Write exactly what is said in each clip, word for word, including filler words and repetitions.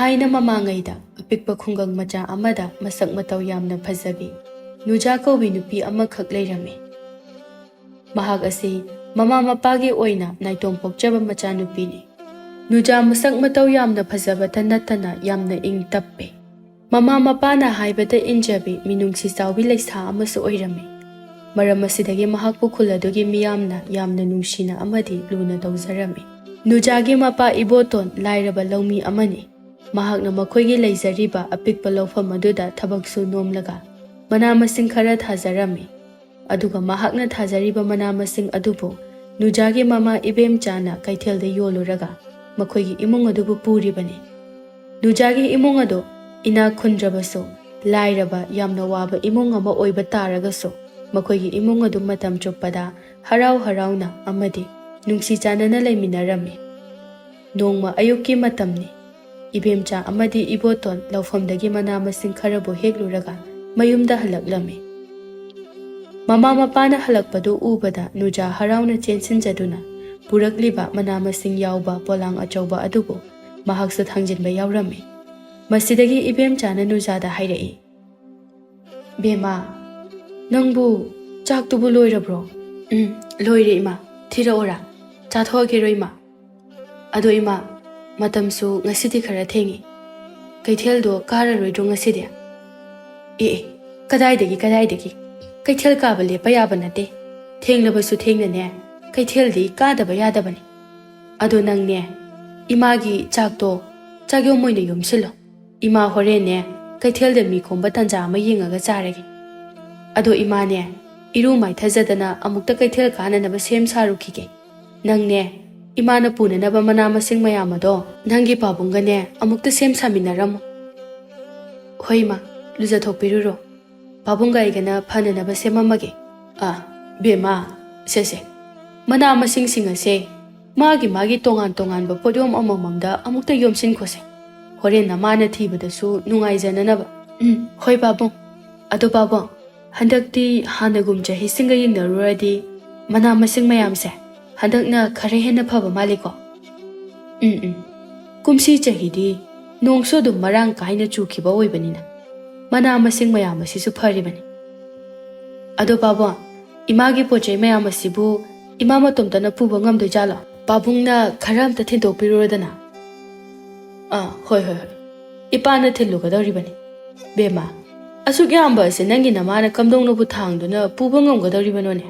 ꯊꯥꯏꯅ ꯃꯃꯥꯡꯉꯩꯗ ꯑꯄꯤꯛꯄ ꯈꯨꯡꯒꯪ ꯃꯆꯥ ꯑꯃꯗ ꯃꯁꯛ ꯃꯇꯧ ꯌꯥꯝꯅ ꯐꯖꯕꯤ ꯅꯨꯖꯥ ꯀꯧꯕꯤ ꯅꯨꯄꯤ ꯑꯃꯈꯛ ꯂꯩꯔꯝꯃꯤ꯫ ꯃꯍꯥꯛ ꯑꯁꯤ ꯃꯃꯥ ꯃꯄꯥꯒꯤ ꯑꯣꯏꯅ ꯅꯥꯏꯇꯣꯝ ꯄꯣꯛꯆꯕ ꯃꯆꯥꯅꯨꯄꯤꯅꯤ꯫ ꯅꯨꯖꯥ ꯃꯁꯛ ꯃꯇꯧ ꯌꯥꯝꯅ ꯐꯖꯕꯇ ꯅꯠꯇꯅ ꯌꯥꯝꯅ ꯏꯪ ꯇꯞꯄꯤ꯫ ꯃꯃꯥ ꯃꯄꯥꯅ ꯍꯥꯏꯕꯗ ꯏꯟꯖꯕꯤ ꯃꯤꯅꯨꯡꯁꯤ ꯆꯥꯎꯕꯤ ꯂꯩꯁꯥ ꯑꯃꯁꯨ ꯑꯣꯏꯔꯝꯃꯤ꯫ ꯃꯔꯝ ꯑꯁꯤꯗꯒꯤ ꯃꯍꯥꯛꯄꯨ ꯈꯨꯜ ꯑꯗꯨꯒꯤ ꯃꯤꯌꯥꯝꯅ ꯌꯥꯝꯅ ꯅꯨꯡꯁꯤꯅ ꯑꯃꯗꯤ ꯂꯨꯅ ꯇꯧꯖꯔꯝꯃꯤ꯫ ꯅꯨꯖꯥꯒꯤ ꯃꯄꯥ ꯏꯕꯣꯇꯣꯟ ꯂꯥꯏꯔꯕ ꯂꯧꯃꯤ ꯑꯃꯅꯤ꯫ ꯃꯍꯥꯛꯅ ꯃꯈꯣꯏꯒꯤ ꯂꯩꯖꯔꯤꯕ ꯑꯄꯤꯛꯄ ꯂꯧꯐꯝ ꯑꯗꯨꯗ ꯊꯕꯛꯁꯨ ꯅꯣꯝꯂꯒ ꯃꯅꯥ ꯃꯁꯤꯡ ꯈꯔ ꯊꯥꯖꯔꯝꯃꯤ꯫ ꯑꯗꯨꯒ ꯃꯍꯥꯛꯅ ꯊꯥꯖꯔꯤꯕ ꯃꯅꯥ ꯃꯁꯤꯡ ꯑꯗꯨꯕꯨ ꯅꯨꯖꯥꯒꯤ ꯃꯃꯥ ꯏꯕꯦꯝꯆꯥꯅ ꯀꯩꯊꯦꯜꯗ ꯌꯣꯜꯂꯨꯔꯒ ꯃꯈꯣꯏꯒꯤ ꯏꯃꯨꯡ ꯑꯗꯨꯕꯨ ꯄꯨꯔꯤꯕꯅꯤ꯫ ꯅꯨꯖꯥꯒꯤ ꯏꯃꯨꯡ ꯑꯗꯨ ꯏꯅꯥꯛ ꯈꯨꯟꯗ꯭ꯔꯕꯁꯨ ꯂꯥꯏꯔꯕ ꯌꯥꯝꯅ ꯋꯥꯕ ꯏꯃꯨꯡ ꯑꯃ ꯑꯣꯏꯕ ꯇꯥꯔꯒꯁꯨ ꯃꯈꯣꯏꯒꯤ ꯏꯃꯨꯡ ꯑꯗꯨ ꯃꯇꯝ ꯆꯨꯞꯄꯗ ꯍꯔꯥꯎ ꯍꯔꯥꯎꯅ ꯑꯃꯗꯤ ꯅꯨꯡꯁꯤ ꯆꯥꯟꯅꯅ ꯂꯩꯃꯤꯟꯅꯔꯝꯃꯤ꯫ ꯅꯣꯡꯃ ꯑꯌꯨꯛꯀꯤ ꯃꯇꯝꯅꯤ꯫ ꯏꯕꯦꯝꯆꯥ ꯑꯃꯗꯤ ꯏꯕꯣꯇꯣꯟ ꯂꯧꯐꯝꯗꯒꯤ ꯃꯅꯥ ꯃꯁꯤꯡ ꯈꯔꯕꯨ ꯍꯦꯛꯂꯨꯔꯒ ꯃꯌꯨꯝꯗ ꯍꯜꯂꯛꯂꯝꯃꯤ꯫ ꯃꯃꯥ ꯃꯄꯥꯅ ꯍꯜꯂꯛꯄꯗꯨ ꯎꯕꯗ ꯅꯨꯖꯥ ꯍꯔꯥꯎꯅ ꯆꯦꯟꯁꯤꯟꯖꯗꯨꯅ ꯄꯨꯔꯛꯂꯤꯕ ꯃꯅꯥ ꯃꯁꯤꯡ ꯌꯥꯎꯕ ꯄꯣꯂꯥꯡ ꯑꯆꯧꯕ ꯑꯗꯨꯕꯨ ꯃꯍꯥꯛꯁꯨ ꯊꯥꯡꯖꯤꯟꯕ ꯌꯥꯎꯔꯝꯃꯤ꯫ ꯃꯁꯤꯗꯒꯤ ꯏꯕꯦꯝꯆꯥꯅ ꯅꯨꯖꯥꯗ ꯍꯥꯏꯔꯛꯏ, "ꯕꯦꯝꯃ, ꯅꯪꯕꯨ ꯆꯥꯛꯇꯨꯕꯨ ꯂꯣꯏꯔꯕ꯭ꯔꯣ?" "ꯎꯝ, ꯂꯣꯏꯔꯦ ꯏꯃꯥ꯫ ꯊꯤꯔꯛꯑꯣꯔꯥ? ꯆꯥꯊꯣꯛꯑꯒꯦꯔꯣ ꯏꯃꯥ?" "ꯑꯗꯣ ꯏꯃꯥ, ꯃꯇꯝꯁꯨ ꯉꯁꯤꯗꯤ ꯈꯔ ꯊꯦꯡꯉꯤ꯫ ꯀꯩꯊꯦꯜꯗꯣ ꯀꯥꯔꯔꯣꯏꯗ꯭ꯔꯣ ꯉꯁꯤꯗꯤ?" "ꯑꯦ ꯑꯦ, ꯀꯗꯥꯏꯗꯒꯤ ꯀꯗꯥꯏꯗꯒꯤ? ꯀꯩꯊꯦꯜ ꯀꯥꯕ ꯂꯦꯞꯄ ꯌꯥꯕ ꯅꯠꯇꯦ꯫ ꯊꯦꯡꯂꯕꯁꯨ ꯊꯦꯡꯅꯅꯦ, ꯀꯩꯊꯦꯜꯗꯤ ꯀꯥꯗꯕ ꯌꯥꯗꯕꯅꯤ꯫ ꯑꯗꯣ ꯅꯪꯅꯦ, ꯏꯃꯥꯒꯤ ꯆꯥꯛꯇꯣ ꯆꯥꯛꯌꯣꯝ ꯑꯣꯏꯅ ꯌꯣꯝꯁꯤꯜꯂꯣ꯫ ꯏꯃꯥ ꯍꯣꯔꯦꯟꯅꯦ ꯀꯩꯊꯦꯜꯗ ꯃꯤ ꯈꯣꯝꯕ ꯇꯥꯟꯖꯥ ꯑꯃ ꯌꯦꯡꯉꯒ ꯆꯥꯔꯒꯦ꯫ ꯑꯗꯣ ꯏꯃꯥꯅꯦ, ꯏꯔꯨ ꯃꯥꯏꯊꯖꯗꯅ ꯑꯃꯨꯛꯇ ꯀꯩꯊꯦꯜ ꯀꯥꯅꯅꯕ ꯁꯦꯝ ꯁꯥꯔꯨꯈꯤꯒꯦ꯫ ꯅꯪꯅꯦ, ꯏꯃꯥꯅ ꯄꯨꯅꯅꯕ ꯃꯅꯥ ꯃꯁꯤꯡ ꯃꯌꯥꯝ ꯑꯗꯣ ꯅꯪꯒꯤ ꯄꯥꯕꯨꯡꯒꯅꯦ ꯑꯃꯨꯛꯇ ꯁꯦꯝ ꯁꯥꯃꯤꯟꯅꯔꯝꯃꯨ꯫" "ꯍꯣꯏ ꯏꯃꯥ, ꯂꯨꯖꯊꯣꯛꯄꯤꯔꯨꯔꯣ꯫ ꯄꯥꯕꯨꯡꯒ ꯑꯩꯒꯅ ꯐꯅꯅꯕ ꯁꯦꯝꯃꯝꯃꯒꯦ꯫" "ꯑꯥ, ꯕꯦꯝꯃ, ꯁꯦ ꯁꯦ, ꯃꯅꯥ ꯃꯁꯤꯡꯁꯤꯡ ꯑꯁꯦ ꯃꯥꯒꯤ ꯃꯥꯒꯤ ꯇꯣꯉꯥꯟ ꯇꯣꯉꯥꯟꯕ ꯄꯣꯠꯌꯣꯝ ꯑꯃꯃꯝꯗ ꯑꯃꯨꯛꯇ ꯌꯣꯝꯁꯤꯟꯈꯣꯁꯦ꯫ ꯍꯣꯔꯦꯟ ꯅꯃꯥꯅ ꯊꯤꯕꯗꯁꯨ ꯅꯨꯡꯉꯥꯏꯖꯅꯅꯕ꯫" "ꯎꯝ, ꯍꯣꯏ ꯄꯥꯕꯨꯡ꯫ ꯑꯗꯣ ꯄꯥꯕꯨꯡ, ꯍꯟꯗꯛꯇꯤ ꯍꯥꯟꯅꯒꯨꯝ ꯆꯍꯤꯁꯤꯡꯒ ꯌꯦꯡꯅꯔꯨꯔꯗꯤ ꯃꯅꯥ ꯃꯁꯤꯡ ꯃꯌꯥꯝꯁꯦ ꯍꯟꯗꯛꯅ ꯈꯔ ꯍꯦꯟꯅ ꯐꯕ ꯃꯥꯜꯂꯤꯀꯣ?" "ꯎꯝ, ꯎꯝ꯫ ꯀꯨꯝꯁꯤ ꯆꯍꯤꯗꯤ ꯅꯣꯡꯁꯨ ꯑꯗꯨꯝ ꯃꯔꯥꯡ ꯀꯥꯏꯅ ꯆꯨꯈꯤꯕ ꯑꯣꯏꯕꯅꯤꯅ ꯃꯅꯥ ꯃꯁꯤꯡ ꯃꯌꯥꯝ ꯑꯁꯤꯁꯨ ꯐꯔꯤꯕꯅꯤ꯫ ꯑꯗꯣ ꯄꯥꯕꯨꯡ, ꯏꯃꯥꯒꯤ ꯄꯣꯠ ꯆꯩ ꯃꯌꯥꯝ ꯑꯁꯤꯕꯨ ꯏꯃꯥ ꯃꯇꯣꯝꯇꯅ ꯄꯨꯕ ꯉꯝꯗꯣꯏꯖꯥꯠꯂꯣ? ꯄꯥꯕꯨꯡꯅ ꯈꯔ ꯑꯝꯇ ꯊꯤꯟꯗꯣꯛꯄꯤꯔꯨꯔꯗꯅ꯫ ꯑꯥ, ꯍꯣꯏ, ꯍꯣꯏ, ꯍꯣꯏ꯫ ꯏꯄꯥꯅ ꯊꯤꯜꯂꯨꯒꯗꯧꯔꯤꯕꯅꯤ꯫ ꯕꯦꯝꯃ, ꯑꯁꯨꯛ ꯌꯥꯝꯕ ꯑꯁꯤ ꯅꯪꯒꯤ ꯅꯃꯥꯅ ꯀꯝꯗꯧꯅꯕꯨ ꯊꯥꯡꯗꯨꯅ ꯄꯨꯕ ꯉꯝꯒꯗꯧꯔꯤꯕꯅꯣꯅꯦ?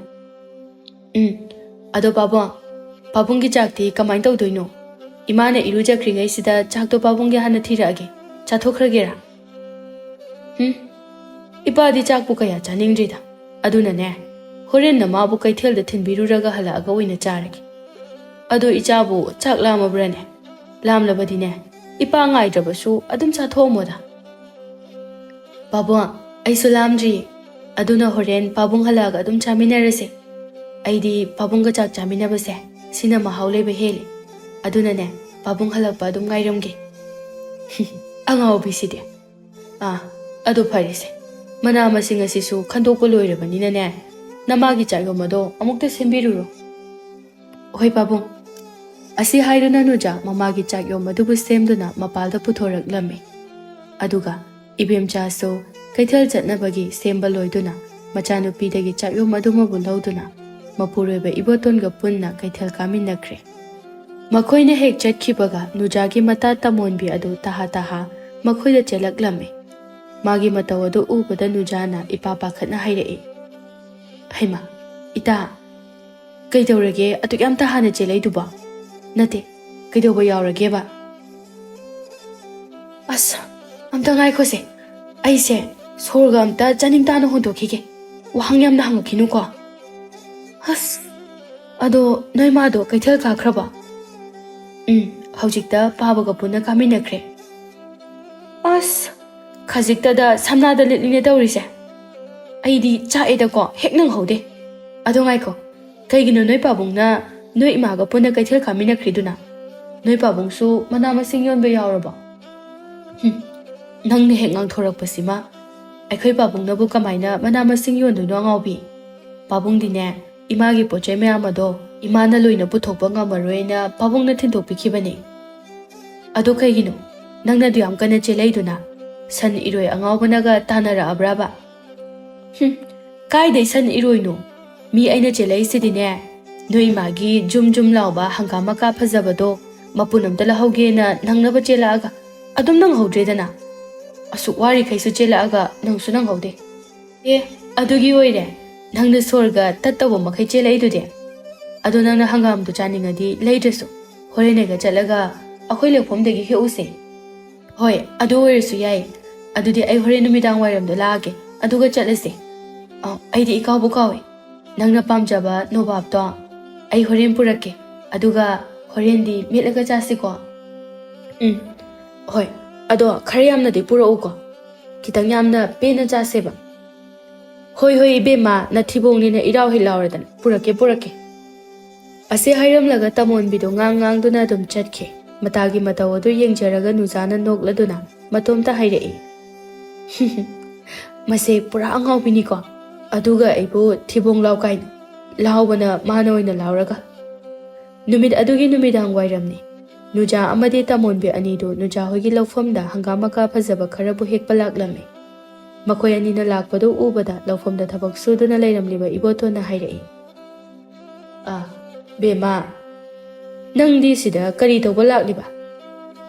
ꯎꯝ, ꯑꯗꯣ ꯄꯥꯕꯨꯡ, ꯄꯥꯕꯨꯡꯒꯤ ꯆꯥꯛꯇꯤ ꯀꯃꯥꯏꯅ ꯇꯧꯗꯣꯏꯅꯣ? ꯏꯃꯥꯅ ꯏꯔꯨꯖꯈ꯭ꯔꯤꯉꯩꯁꯤꯗ ꯆꯥꯛꯇꯣ ꯄꯥꯕꯨꯡꯒꯤ ꯍꯥꯟꯅ ꯊꯤꯔꯛꯑꯒꯦ꯫ ꯆꯥꯊꯣꯛꯈ꯭ꯔꯒꯦꯔꯥ? ꯎꯝ, ꯏꯄꯥꯗꯤ ꯆꯥꯛꯄꯨ ꯀꯌꯥ ꯆꯥꯅꯤꯡꯗ꯭ꯔꯤꯗ꯫ ꯑꯗꯨꯅꯅꯦ, ꯍꯣꯔꯦꯟ ꯅꯃꯥꯕꯨ ꯀꯩꯊꯦꯜꯗ ꯊꯤꯟꯕꯤꯔꯨꯔꯒ ꯍꯜꯂꯛꯑꯒ ꯑꯣꯏꯅ ꯆꯥꯔꯒꯦ꯫ ꯑꯗꯣ ꯏꯆꯥꯕꯨ ꯆꯥꯛ ꯂꯥꯝꯃꯕ꯭ꯔꯥꯅꯦ? ꯂꯥꯝꯂꯕꯗꯤꯅꯦ, ꯏꯄꯥ ꯉꯥꯏꯗ꯭ꯔꯕꯁꯨ ꯑꯗꯨꯝ ꯆꯥꯊꯣꯛꯑꯝꯃꯣꯗ꯫ ꯄꯥꯕꯨꯡ, ꯑꯩꯁꯨ ꯂꯥꯝꯗ꯭ꯔꯤꯌꯦ꯫ ꯑꯗꯨꯅ ꯍꯣꯔꯦꯟ ꯄꯥꯕꯨꯡ ꯍꯜꯂꯛꯑꯒ ꯑꯗꯨꯝ ꯆꯥꯃꯤꯟꯅꯔꯁꯦ꯫ ꯑꯩꯗꯤ ꯄꯥꯕꯨꯡꯒ ꯆꯥꯛ ꯆꯥꯃꯤꯟꯅꯕꯁꯦ ꯁꯤꯅ ꯃꯍꯥꯎ ꯂꯩꯕ ꯍꯦꯜꯂꯦ꯫ ꯑꯗꯨꯅꯅꯦ, ꯄꯥꯕꯨꯡ ꯍꯜꯂꯛꯄ ꯑꯗꯨꯝ ꯉꯥꯏꯔꯝꯒꯦ꯫ ꯑꯉꯥꯎꯕꯤꯁꯤꯗꯤ꯫ ꯑꯥ, ꯑꯗꯨ ꯐꯔꯦꯁꯦ꯫ ꯃꯅꯥ ꯃꯁꯤꯡ ꯑꯁꯤꯁꯨ ꯈꯟꯗꯣꯛꯄ ꯂꯣꯏꯔꯕꯅꯤꯅꯅꯦ, ꯅꯃꯥꯒꯤ ꯆꯥꯛꯌꯣꯝ ꯑꯗꯣ ꯑꯃꯨꯛꯇ ꯁꯦꯝꯕꯤꯔꯨꯔꯣ꯫ ꯍꯣꯏ ꯄꯥꯕꯨꯡ꯫ ꯑꯁꯤ ꯍꯥꯏꯗꯨꯅ ꯅꯨꯖꯥ ꯃꯃꯥꯒꯤ ꯆꯥꯛꯌꯣꯝ ꯑꯗꯨꯕꯨ ꯁꯦꯝꯗꯨꯅ ꯃꯄꯥꯜꯗ ꯄꯨꯊꯣꯔꯛꯂꯝꯃꯤ꯫ ꯑꯗꯨꯒ ꯏꯕꯦꯝꯆꯥꯁꯨ ꯀꯩꯊꯦꯜ ꯆꯠꯅꯕꯒꯤ ꯁꯦꯝꯕ ꯂꯣꯏꯗꯨꯅ ꯃꯆꯥꯅꯨꯄꯤꯗꯒꯤ ꯆꯥꯛꯌꯣꯝ ꯑꯗꯨꯃꯕꯨ ꯂꯧꯗꯨꯅ ꯃꯄꯨꯔꯣꯏꯕ ꯏꯕꯣꯇꯣꯟꯒ ꯄꯨꯟꯅ ꯀꯩꯊꯦꯜ ꯀꯥꯃꯤꯟꯅꯈ꯭ꯔꯦ꯫ ꯃꯈꯣꯏꯅ ꯍꯦꯛ ꯆꯠꯈꯤꯕꯒ ꯅꯨꯖꯥꯒꯤ ꯃꯇꯥ ꯇꯝꯃꯣꯟꯕꯤ ꯑꯗꯨ ꯇꯍꯥ ꯇꯍꯥ ꯃꯈꯣꯏꯗ ꯆꯦꯜꯂꯛꯂꯝꯃꯤ꯫ ꯃꯥꯒꯤ ꯃꯇꯧ ꯑꯗꯨ ꯎꯕꯗ ꯅꯨꯖꯥꯅ ꯏꯄꯥ ꯄꯥꯈꯠꯅ ꯍꯥꯏꯔꯛꯏ, "ꯍꯩꯃꯥ, ꯏꯇꯥ, ꯀꯩꯗꯧꯔꯒꯦ? ꯑꯗꯨꯛ ꯌꯥꯝ ꯇꯍꯥꯅ ꯆꯦꯜꯂꯛꯏꯗꯨꯕꯣ? ꯅꯠꯇꯦ, ꯀꯩꯗꯧꯕ ꯌꯥꯎꯔꯒꯦꯕ?" "ꯑꯁ, ꯑꯝꯇ ꯉꯥꯏꯈꯣꯁꯦ, ꯑꯩꯁꯦ ꯁꯣꯔꯒ ꯑꯝꯇ ꯆꯥꯅꯤꯡ ꯇꯥꯅ ꯍꯣꯟꯗꯣꯛꯈꯤꯒꯦ꯫ ꯋꯥꯍꯪ ꯌꯥꯝꯅ ꯍꯪꯉꯛꯈꯤꯅꯨꯀꯣ꯫ ꯑꯁ, ꯑꯗꯣ ꯅꯣꯏ ꯃꯥꯗꯣ ꯀꯩꯊꯦꯜ ꯀꯥꯈ꯭ꯔꯕꯣ?" "ꯎꯝ, ꯍꯧꯖꯤꯛꯇ ꯄꯥꯕꯒ ꯄꯨꯟꯅ ꯀꯥꯃꯤꯟꯅꯈ꯭ꯔꯦ꯫ ꯑꯁ, ꯈꯖꯤꯛꯇꯗ ꯁꯝꯅꯥꯗ ꯂꯤꯠꯂꯤꯅꯦ ꯇꯧꯔꯤꯁꯦ꯫ ꯑꯩꯗꯤ ꯆꯥꯛꯑꯦꯗꯀꯣ, ꯍꯦꯛ ꯅꯪꯍꯧꯗꯦ꯫ ꯑꯗꯣ ꯉꯥꯏꯈꯣ, ꯀꯩꯒꯤꯅꯣ ꯅꯣꯏ ꯄꯥꯕꯨꯡꯅ ꯅꯣꯏ ꯏꯃꯥꯒ ꯄꯨꯟꯅ ꯀꯩꯊꯦꯜ ꯀꯥꯃꯤꯟꯅꯈ꯭ꯔꯤꯗꯨꯅ? ꯅꯣꯏ ꯄꯥꯕꯨꯡꯁꯨ ꯃꯅꯥ ꯃꯁꯤꯡ ꯌꯣꯟꯕ ꯌꯥꯎꯔꯕꯣ?" "ꯍꯨꯝ, ꯅꯪꯅ ꯍꯦꯛ ꯉꯥꯡꯊꯣꯔꯛꯄꯁꯤꯃ꯫ ꯑꯩꯈꯣꯏ ꯄꯥꯕꯨꯡꯅꯕꯨ ꯀꯃꯥꯏꯅ ꯃꯅꯥ ꯃꯁꯤꯡ ꯌꯣꯟꯗꯣꯏꯅꯣ, ꯑꯉꯥꯎꯕꯤ? ꯄꯥꯕꯨꯡꯗꯤꯅꯦ, ꯏꯃꯥꯒꯤ ꯄꯣꯠ ꯆꯩ ꯃꯌꯥꯝ ꯑꯗꯣ ꯏꯃꯥꯅ ꯂꯣꯏꯅ ꯄꯨꯊꯣꯛꯄ ꯉꯝꯃꯔꯣꯏꯅ ꯄꯥꯕꯨꯡꯅ ꯊꯤꯟꯗꯣꯛꯄꯤꯈꯤꯕꯅꯦ꯫" "ꯑꯗꯣ ꯀꯩꯒꯤꯅꯣ? ꯅꯪꯅꯗꯨ ꯌꯥꯝ ꯀꯟꯅ ꯆꯦꯜꯂꯛꯏꯗꯨꯅ? ꯁꯟ ꯏꯔꯣꯏ ꯑꯉꯥꯎꯕꯅꯒ ꯇꯥꯟꯅꯔꯛꯑꯕ꯭ꯔꯕ? ꯍꯨꯝ, ꯀꯥꯏꯗꯩ ꯁꯟ ꯏꯔꯣꯏꯅꯣ? ꯃꯤ ꯑꯩꯅ ꯆꯦꯜꯂꯛꯏꯁꯤꯗꯤ ꯅꯦ, ꯅꯣꯏ ꯏꯃꯥꯒꯤ ꯖꯨꯝ ꯖꯨꯝ ꯂꯥꯎꯕ ꯍꯪꯒꯥꯝ ꯃꯀꯥ ꯐꯖꯕꯗꯣ ꯃꯄꯨꯟ ꯑꯝꯇ ꯂꯧꯍꯧꯒꯦꯅ ꯅꯪꯅꯕ ꯆꯦꯜꯂꯛꯑꯒ ꯑꯗꯨꯝ ꯅꯪꯍꯧꯗ꯭ꯔꯦꯗꯅ꯫ ꯑꯁꯨꯛ ꯋꯥꯔꯤꯈꯩꯁꯨ ꯆꯦꯜꯂꯛꯑꯒ ꯅꯪꯁꯨ ꯅꯪꯍꯧꯗꯦ꯫ ꯑꯦ, ꯑꯗꯨꯒꯤ ꯑꯣꯏꯔꯦ ꯅꯪꯅ ꯁꯣꯔꯒ ꯇꯠꯇꯧꯕ ꯃꯈꯩ ꯆꯦꯜꯂꯛꯏꯗꯨꯗꯤ꯫ ꯑꯗꯣ ꯅꯪꯅ ꯍꯪꯒꯥꯝꯗꯣ ꯆꯥꯅꯤꯡꯉꯗꯤ ꯂꯩꯗ꯭ꯔꯁꯨ ꯍꯣꯔꯦꯟ ꯑꯩꯒ ꯆꯠꯂꯒ ꯑꯩꯈꯣꯏ ꯂꯧꯐꯝꯗꯒꯤ ꯍꯦꯛꯎꯁꯦ꯫ ꯍꯣꯏ, ꯑꯗꯨ ꯑꯣꯏꯔꯁꯨ ꯌꯥꯏ꯫ ꯑꯗꯨꯗꯤ ꯑꯩ ꯍꯣꯔꯦꯟ ꯅꯨꯃꯤꯗꯥꯡ ꯋꯥꯏꯔꯝꯗꯣ ꯂꯥꯛꯑꯒꯦ, ꯑꯗꯨꯒ ꯆꯠꯂꯁꯦ꯫ ꯑ, ꯑꯩꯗꯤ ꯏꯀꯥꯎꯕꯨ ꯀꯥꯎꯏ꯫ ꯅꯪꯅ ꯄꯥꯝꯖꯕ ꯅꯣꯕꯥꯞꯇꯣ ꯑꯩ ꯍꯣꯔꯦꯟ ꯄꯨꯔꯛꯀꯦ, ꯑꯗꯨꯒ ꯍꯣꯔꯦꯟꯗꯤ ꯃꯦꯠꯂꯒ ꯆꯥꯁꯤꯀꯣ꯫ ꯎꯝ, ꯍꯣꯏ꯫ ꯑꯗꯣ ꯈꯔ ꯌꯥꯝꯅꯗꯤ ꯄꯨꯔꯛꯎꯀꯣ, ꯈꯤꯇꯪ ꯌꯥꯝꯅ ꯄꯦꯟꯅ ꯆꯥꯁꯦꯕ꯫ ꯍꯣꯏ ꯍꯣꯏ ꯏꯕꯦꯝꯃ, ꯅꯊꯤꯕꯣꯡꯅꯤꯅ ꯏꯔꯥꯎ ꯍꯦꯛ ꯂꯥꯎꯔꯗꯅ꯫ ꯄꯨꯔꯛꯀꯦ ꯄꯨꯔꯛꯀꯦ꯫ ꯑꯁꯤ ꯍꯥꯏꯔꯝꯂꯒ ꯇꯃꯣꯟꯕꯤꯗꯣ ꯉꯥꯡ ꯉꯥꯡꯗꯨꯅ ꯑꯗꯨꯝ ꯆꯠꯈꯤ꯫ ꯃꯇꯥꯒꯤ ꯃꯇꯧ ꯑꯗꯨ ꯌꯦꯡꯖꯔꯒ ꯅꯨꯖꯥꯅ ꯅꯣꯛꯂꯗꯨꯅ ꯃꯇꯣꯝꯇ ꯍꯥꯏꯔꯛꯏ, "ꯃꯁꯦ ꯄꯨꯔꯥ ꯑꯉꯥꯎꯕꯤꯅꯤꯀꯣ꯫ ꯑꯗꯨꯒ ꯑꯩꯕꯨ ꯊꯤꯕꯣꯡ ꯂꯥꯎ ꯀꯥꯏꯅ꯫ ꯂꯥꯎꯕꯅ ꯃꯥꯅ ꯑꯣꯏꯅ ꯂꯥꯎꯔꯒ꯫" ꯅꯨꯃꯤꯠ ꯑꯗꯨꯒꯤ ꯅꯨꯃꯤꯗꯥꯡ ꯋꯥꯏꯔꯝꯅꯤ꯫ ꯅꯨꯖꯥ ꯑꯃꯗꯤ ꯇꯃꯣꯟꯕꯤ ꯑꯅꯤꯗꯨ ꯅꯨꯖꯥ ꯍꯣꯏꯒꯤ ꯂꯧꯐꯝꯗ ꯍꯪꯒꯥꯝ ꯃꯀꯥ ꯐꯖꯕ ꯈꯔꯕꯨ ꯍꯦꯛꯄ ꯂꯥꯛꯂꯝꯃꯤ꯫ ꯃꯈꯣꯏ ꯑꯅꯤꯅ ꯂꯥꯛꯄꯗꯨ ꯎꯕꯗ ꯂꯧꯐꯝꯗ ꯊꯕꯛ ꯁꯨꯗꯨꯅ ꯂꯩꯔꯝꯂꯤꯕ ꯏꯕꯣꯇꯣꯟꯅ ꯍꯥꯏꯔꯛꯏ, "ꯑ, ꯕꯦꯝꯃ, ꯅꯪꯗꯤ ꯁꯤꯗ ꯀꯔꯤ ꯇꯧꯕ ꯂꯥꯛꯂꯤꯕ?"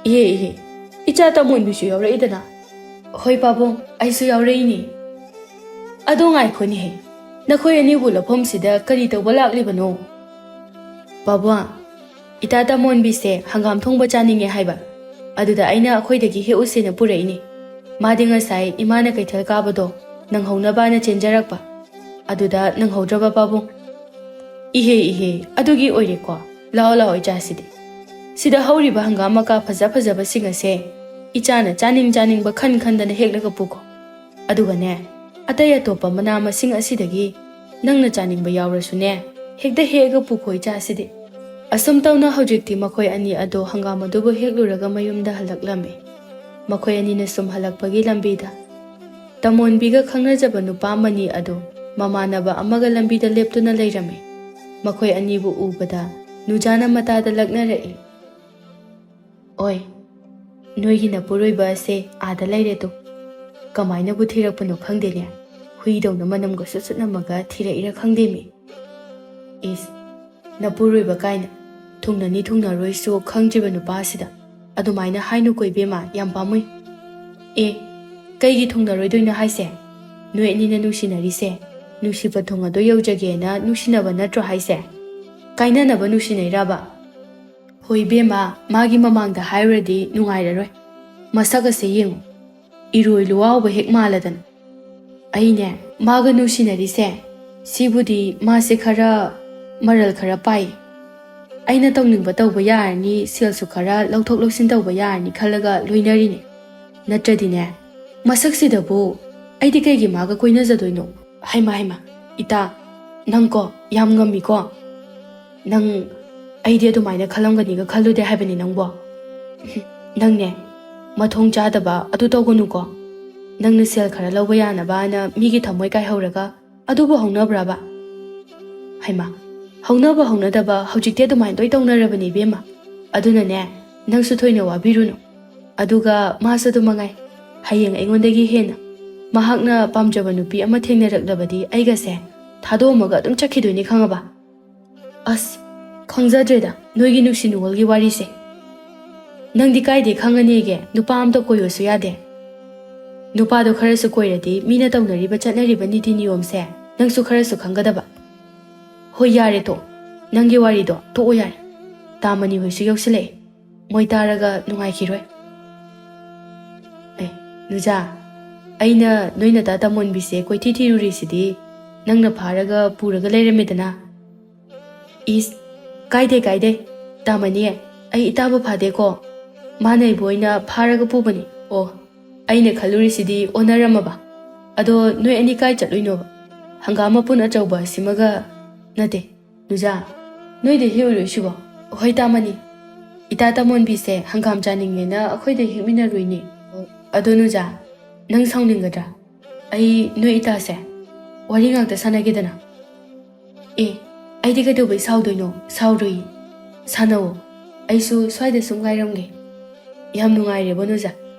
"ꯏꯍꯦ, ꯏꯍꯦ, ꯏꯆꯥ ꯇꯃꯣꯟꯕꯤꯁꯨ ꯌꯥꯎꯔꯛꯏꯗꯅ?" "ꯍꯣꯏ ꯄꯥꯕꯨꯡ, ꯑꯩꯁꯨ ꯌꯥꯎꯔꯛꯏꯅꯤ꯫ ꯑꯗꯣ ꯉꯥꯏꯈꯣꯅꯦꯍꯦ, ꯅꯈꯣꯏ ꯑꯅꯤꯕꯨ ꯂꯧꯐꯝꯁꯤꯗ ꯀꯔꯤ ꯇꯧꯕ ꯂꯥꯛꯂꯤꯕꯅꯣ?" "ꯄꯥꯕꯨꯡ, ꯏꯇꯥ ꯇꯃꯣꯟꯕꯤꯁꯦ ꯍꯪꯒꯥꯝ ꯊꯣꯡꯕ ꯆꯥꯅꯤꯡꯉꯦ ꯍꯥꯏꯕ, ꯑꯗꯨꯗ ꯑꯩꯅ ꯑꯩꯈꯣꯏꯗꯒꯤ ꯍꯦꯛꯎꯁꯦꯅ ꯄꯨꯔꯛꯏꯅꯤ꯫ ꯃꯥꯗꯤ ꯉꯁꯥꯏ ꯏꯃꯥꯅ ꯀꯩꯊꯦꯜ ꯀꯥꯕꯗꯣ ꯅꯪꯍꯧꯅꯕꯅ ꯆꯦꯟꯖꯔꯛꯄ, ꯑꯗꯨꯗ ꯅꯪꯍꯧꯗ꯭ꯔꯕ ꯄꯥꯕꯨꯡ꯫" "ꯏꯍꯦ, ꯏꯍꯦ, ꯑꯗꯨꯒꯤ ꯑꯣꯏꯔꯦꯀꯣ꯫ ꯂꯥꯛꯑꯣ, ꯂꯥꯛꯑꯣ, ꯏꯆꯥꯁꯤꯗꯤ꯫ ꯁꯤꯗ ꯍꯧꯔꯤꯕ ꯍꯪꯒꯥꯝ ꯃꯀꯥ ꯐꯖ ꯐꯖꯕꯁꯤꯡ ꯑꯁꯦ ꯏꯆꯥꯅ ꯆꯥꯅꯤꯡ ꯆꯥꯅꯤꯡꯕ ꯈꯟ ꯈꯟꯗꯅ ꯍꯦꯛꯂꯒ ꯄꯨꯈꯣ꯫ ꯑꯗꯨꯒꯅꯦ, ꯑꯇꯩ ꯑꯇꯣꯞꯄ ꯃꯅꯥ ꯃꯁꯤꯡ ꯑꯁꯤꯗꯒꯤ ꯅꯪꯅ ꯆꯥꯅꯤꯡꯕ ꯌꯥꯎꯔꯁꯨꯅꯦ, ꯍꯦꯛꯇ ꯍꯦꯛꯑꯒ ꯄꯨꯈꯣ ꯏꯆꯥꯁꯤꯗꯤ꯫" ꯑꯁꯨꯝ ꯇꯧꯅ ꯍꯧꯖꯤꯛꯇꯤ ꯃꯈꯣꯏ ꯑꯅꯤ ꯑꯗꯣ ꯍꯪꯒꯥꯝ ꯑꯗꯨꯕꯨ ꯍꯦꯛꯂꯨꯔꯒ ꯃꯌꯨꯝꯗ ꯍꯜꯂꯛꯂꯝꯃꯤ꯫ ꯃꯈꯣꯏ ꯑꯅꯤꯅ ꯁꯨꯝ ꯍꯜꯂꯛꯄꯒꯤ ꯂꯝꯕꯤꯗ ꯇꯃꯣꯟꯕꯤꯒ ꯈꯪꯅꯖꯕ ꯅꯨꯄꯥ ꯃꯅꯤ ꯑꯗꯨ ꯃꯃꯥꯟꯅꯕ ꯑꯃꯒ ꯂꯝꯕꯤꯗ ꯂꯦꯞꯇꯨꯅ ꯂꯩꯔꯝꯃꯤ꯫ ꯃꯈꯣꯏ ꯑꯅꯤꯕꯨ ꯎꯕꯗ ꯅꯨꯖꯥꯅ ꯃꯇꯥꯗ ꯂꯛꯅꯔꯛꯏ, "ꯑꯣꯏ, ꯅꯣꯏꯒꯤ ꯅꯄꯨꯔꯣꯏꯕ ꯑꯁꯦ ꯑꯥꯗ ꯂꯩꯔꯦ ꯇꯨ꯫ ꯀꯃꯥꯏꯅꯕꯨ ꯊꯤꯔꯛꯄꯅꯣ ꯈꯪꯗꯦꯅꯦ꯫ ꯍꯨꯏꯗꯧꯅ ꯃꯅꯝꯒ ꯁꯨꯠ ꯁꯨꯠ ꯅꯝꯃꯒ ꯊꯤꯔꯛꯏꯔꯥ ꯈꯪꯗꯦꯃꯤ꯫ ꯏꯁ, ꯅꯄꯨꯔꯣꯏꯕ ꯀꯥꯏꯅ꯫ ꯊꯨꯡꯅꯅꯤ ꯊꯨꯡꯅꯔꯣꯏꯁꯨ ꯈꯪꯗ꯭ꯔꯤꯕ ꯅꯨꯄꯥꯁꯤꯗ ꯑꯗꯨꯃꯥꯏꯅ ꯍꯥꯏꯅꯨꯀꯣ ꯏꯕꯦꯝꯃ, ꯌꯥꯝ ꯄꯥꯝꯃꯨꯏ꯫ ꯑꯦ, ꯀꯩꯒꯤ ꯊꯨꯡꯅꯔꯣꯏꯗꯣꯏꯅꯣ ꯍꯥꯏꯁꯦ? ꯅꯣꯏ ꯑꯅꯤꯅ ꯅꯨꯡꯁꯤꯅꯔꯤꯁꯦ ꯅꯨꯡꯁꯤꯕ ꯊꯨꯡ ꯑꯗꯣ ꯌꯧꯖꯒꯦꯅ ꯅꯨꯡꯁꯤꯅꯕ ꯅꯠꯇ꯭ꯔꯣ ꯍꯥꯏꯁꯦ? ꯀꯥꯏꯅꯅꯕ ꯅꯨꯡꯁꯤꯅꯩꯔꯕ? ꯍꯣꯏ ꯏꯕꯦꯝꯃ, ꯃꯥꯒꯤ ꯃꯃꯥꯡꯗ ꯍꯥꯏꯔꯨꯔꯗꯤ ꯅꯨꯡꯉꯥꯏꯔꯔꯣꯏ꯫ ꯃꯁꯛ ꯑꯁꯦ ꯌꯦꯡꯉꯨ, ꯏꯔꯣꯏ ꯂꯨꯋꯥꯎꯕ ꯍꯦꯛ ꯃꯥꯜꯂꯗꯅ꯫ ꯑꯩꯅꯦ, ꯃꯥꯒ ꯅꯨꯡꯁꯤꯅꯔꯤꯁꯦ, ꯁꯤꯕꯨꯗꯤ ꯃꯥꯁꯦ ꯈꯔ ꯃꯔꯜ ꯈꯔ ꯄꯥꯏ꯫ ꯑꯩꯅ ꯇꯧꯅꯤꯡꯕ ꯇꯧꯕ ꯌꯥꯔꯅꯤ, ꯁꯦꯜꯁꯨ ꯈꯔ ꯂꯧꯊꯣꯛ ꯂꯧꯁꯤꯟ ꯇꯧꯕ ꯌꯥꯔꯅꯤ ꯈꯜꯂꯒ ꯂꯣꯏꯅꯔꯤꯅꯦ꯫ ꯅꯠꯇ꯭ꯔꯗꯤꯅꯦ, ꯃꯁꯛꯁꯤꯗꯕꯨ ꯑꯩꯗꯤ ꯀꯩꯒꯤ ꯃꯥꯒ ꯀꯣꯏꯅꯖꯗꯣꯏꯅꯣ? ꯍꯩꯃꯥ, ꯍꯩꯃꯥ, ꯏꯇꯥ, ꯅꯪꯀꯣ ꯌꯥꯝ ꯉꯝꯃꯤꯀꯣ꯫ ꯅꯪ, ꯑꯩꯗꯤ ꯑꯗꯨꯃꯥꯏꯅ ꯈꯜꯂꯝꯒꯅꯤꯒ ꯈꯜꯂꯨꯗꯦ ꯍꯥꯏꯕꯅꯤ ꯅꯪꯕꯣ꯫ ꯅꯪꯅꯦ, ꯃꯊꯣꯡ ꯆꯥꯗꯕ ꯑꯗꯨ ꯇꯧꯒꯅꯨꯀꯣ꯫ ꯅꯪꯅ ꯁꯦꯜ ꯈꯔ ꯂꯧꯕ ꯌꯥꯅꯕꯅ ꯃꯤꯒꯤ ꯊꯃꯣꯏ ꯀꯥꯏꯍꯧꯔꯒ ꯑꯗꯨꯕꯨ ꯍꯧꯅꯕ꯭ꯔꯕ? ꯍꯩꯃꯥ, ꯍꯧꯅꯕ ꯍꯧꯅꯗꯕ ꯍꯧꯖꯤꯛꯇꯤ ꯑꯗꯨꯃꯥꯏꯅ ꯂꯣꯏ ꯇꯧꯅꯔꯕꯅꯤ ꯏꯕꯦꯝꯃ꯫ ꯑꯗꯨꯅꯅꯦ, ꯅꯪꯁꯨ ꯊꯣꯏꯅ ꯋꯥꯕꯤꯔꯨꯅꯨ꯫ ꯑꯗꯨꯒ ꯃꯥꯁꯨ ꯑꯗꯨ ꯃꯉꯥꯏ, ꯍꯌꯦꯡ ꯑꯩꯉꯣꯟꯗꯒꯤ ꯍꯦꯟꯅ ꯃꯍꯥꯛꯅ ꯄꯥꯝꯖꯕ ꯅꯨꯄꯤ ꯑꯃ ꯊꯦꯡꯅꯔꯛꯂꯕꯗꯤ ꯑꯩꯒꯁꯦ ꯊꯥꯗꯣꯛꯑꯝꯃꯒ ꯑꯗꯨꯝ ꯆꯠꯈꯤꯗꯣꯏꯅꯤ, ꯈꯪꯉꯕ? ꯑꯁ, ꯈꯪꯖꯗ꯭ꯔꯦꯗ ꯅꯣꯏꯒꯤ ꯅꯨꯡꯁꯤ ꯅꯨꯡꯉꯣꯜꯒꯤ ꯋꯥꯔꯤꯁꯦ꯫ ꯅꯪꯗꯤ ꯀꯥꯏꯗꯩ ꯈꯪꯉꯅꯤꯒꯦ? ꯅꯨꯄꯥ ꯑꯝꯇ ꯀꯣꯏꯌꯣꯁꯨ ꯌꯥꯗꯦ꯫ ꯅꯨꯄꯥꯗꯣ ꯈꯔꯁꯨ ꯀꯣꯏꯔꯗꯤ ꯃꯤꯅ ꯇꯧꯅꯔꯤꯕ ꯆꯠꯅꯔꯤꯕ ꯅꯤꯇꯤ ꯅꯤꯌꯣꯝꯁꯦ ꯅꯪꯁꯨ ꯈꯔꯁꯨ ꯈꯪꯒꯗꯕ꯫ ꯍꯣꯏ, ꯌꯥꯔꯦ ꯇꯣ, ꯅꯪꯒꯤ ꯋꯥꯔꯤꯗꯣ ꯇꯣꯛꯑꯣ ꯌꯥꯔꯦ꯫ ꯇꯥꯃꯅꯤ ꯍꯣꯏꯁꯨ ꯌꯧꯁꯤꯜꯂꯛꯑꯦ, ꯃꯣꯏ ꯇꯥꯔꯒ ꯅꯨꯡꯉꯥꯏꯈꯤꯔꯣꯏ꯫ ꯑꯦ, ꯅꯨꯖꯥ, ꯑꯩꯅ ꯅꯣꯏ ꯅꯇꯥ ꯇꯥꯃꯣꯟꯕꯤꯁꯦ ꯀꯣꯏꯊꯤ ꯊꯤꯔꯨꯔꯤꯁꯤꯗꯤ ꯅꯪꯅ ꯐꯥꯔꯒ ꯄꯨꯔꯒ ꯂꯩꯔꯝꯃꯦꯗꯅ꯫ ꯏꯁ, ꯀꯥꯏꯗꯦ, ꯀꯥꯏꯗꯦ꯫ ꯇꯥꯃꯅꯤ, ꯑꯩ ꯏꯇꯥꯕꯨ ꯐꯥꯗꯦꯀꯣ꯫ ꯃꯥꯅ ꯑꯩꯕꯨ ꯑꯣꯏꯅ ꯐꯥꯔꯒ ꯄꯨꯕꯅꯤ꯫ ꯑꯣ, ꯑꯩꯅ ꯈꯜꯂꯨꯔꯤꯁꯤꯗꯤ ꯑꯣꯟꯅꯔꯝꯃꯕ꯫ ꯑꯗꯣ ꯅꯣꯏ ꯑꯅꯤ ꯀꯥꯏ ꯆꯠꯂꯨꯏꯅꯣꯕ? ꯍꯪꯒꯥꯝ ꯃꯄꯨꯟ ꯑꯆꯧꯕ ꯑꯁꯤꯃꯒ, ꯅꯠꯇꯦ, ꯅꯨꯖꯥ, ꯅꯣꯏꯗ ꯍꯦꯛꯎꯔꯣꯏ ꯁꯤꯕꯣ? ꯍꯣꯏ, ꯇꯥꯃꯅꯤ꯫ ꯏꯇꯥ ꯇꯥꯃꯣꯟꯕꯤꯁꯦ ꯍꯪꯒꯥꯝ ꯆꯥꯅꯤꯡꯉꯦꯅ ꯑꯩꯈꯣꯏꯗ ꯍꯦꯛꯃꯤꯟꯅꯔꯨꯏꯅꯦ꯫ ꯑꯗꯣ ꯅꯨꯖꯥ, ꯅꯪ ꯁꯥꯎꯅꯤꯡꯒꯗ꯭ꯔꯥ? ꯑꯩ ꯅꯣꯏ ꯏꯇꯥꯁꯦ ꯋꯥꯔꯤ ꯉꯥꯛꯇ ꯁꯥꯟꯅꯒꯦꯗꯅ꯫ ꯑꯦ, ꯑꯩꯗꯤ ꯀꯩꯗꯧꯕꯩ ꯁꯥꯎꯗꯣꯏꯅꯣ? ꯁꯥꯎꯔꯨꯏ꯫ ꯁꯥꯟꯅꯧ꯫ ꯑꯩꯁꯨ ꯁ꯭ꯋꯥꯏꯗ ꯁꯨꯝ ꯉꯥꯏꯔꯝꯒꯦ꯫ ꯌꯥꯝ ꯅꯨꯡꯉꯥꯏꯔꯦꯕꯣ ꯅꯨꯖꯥ꯫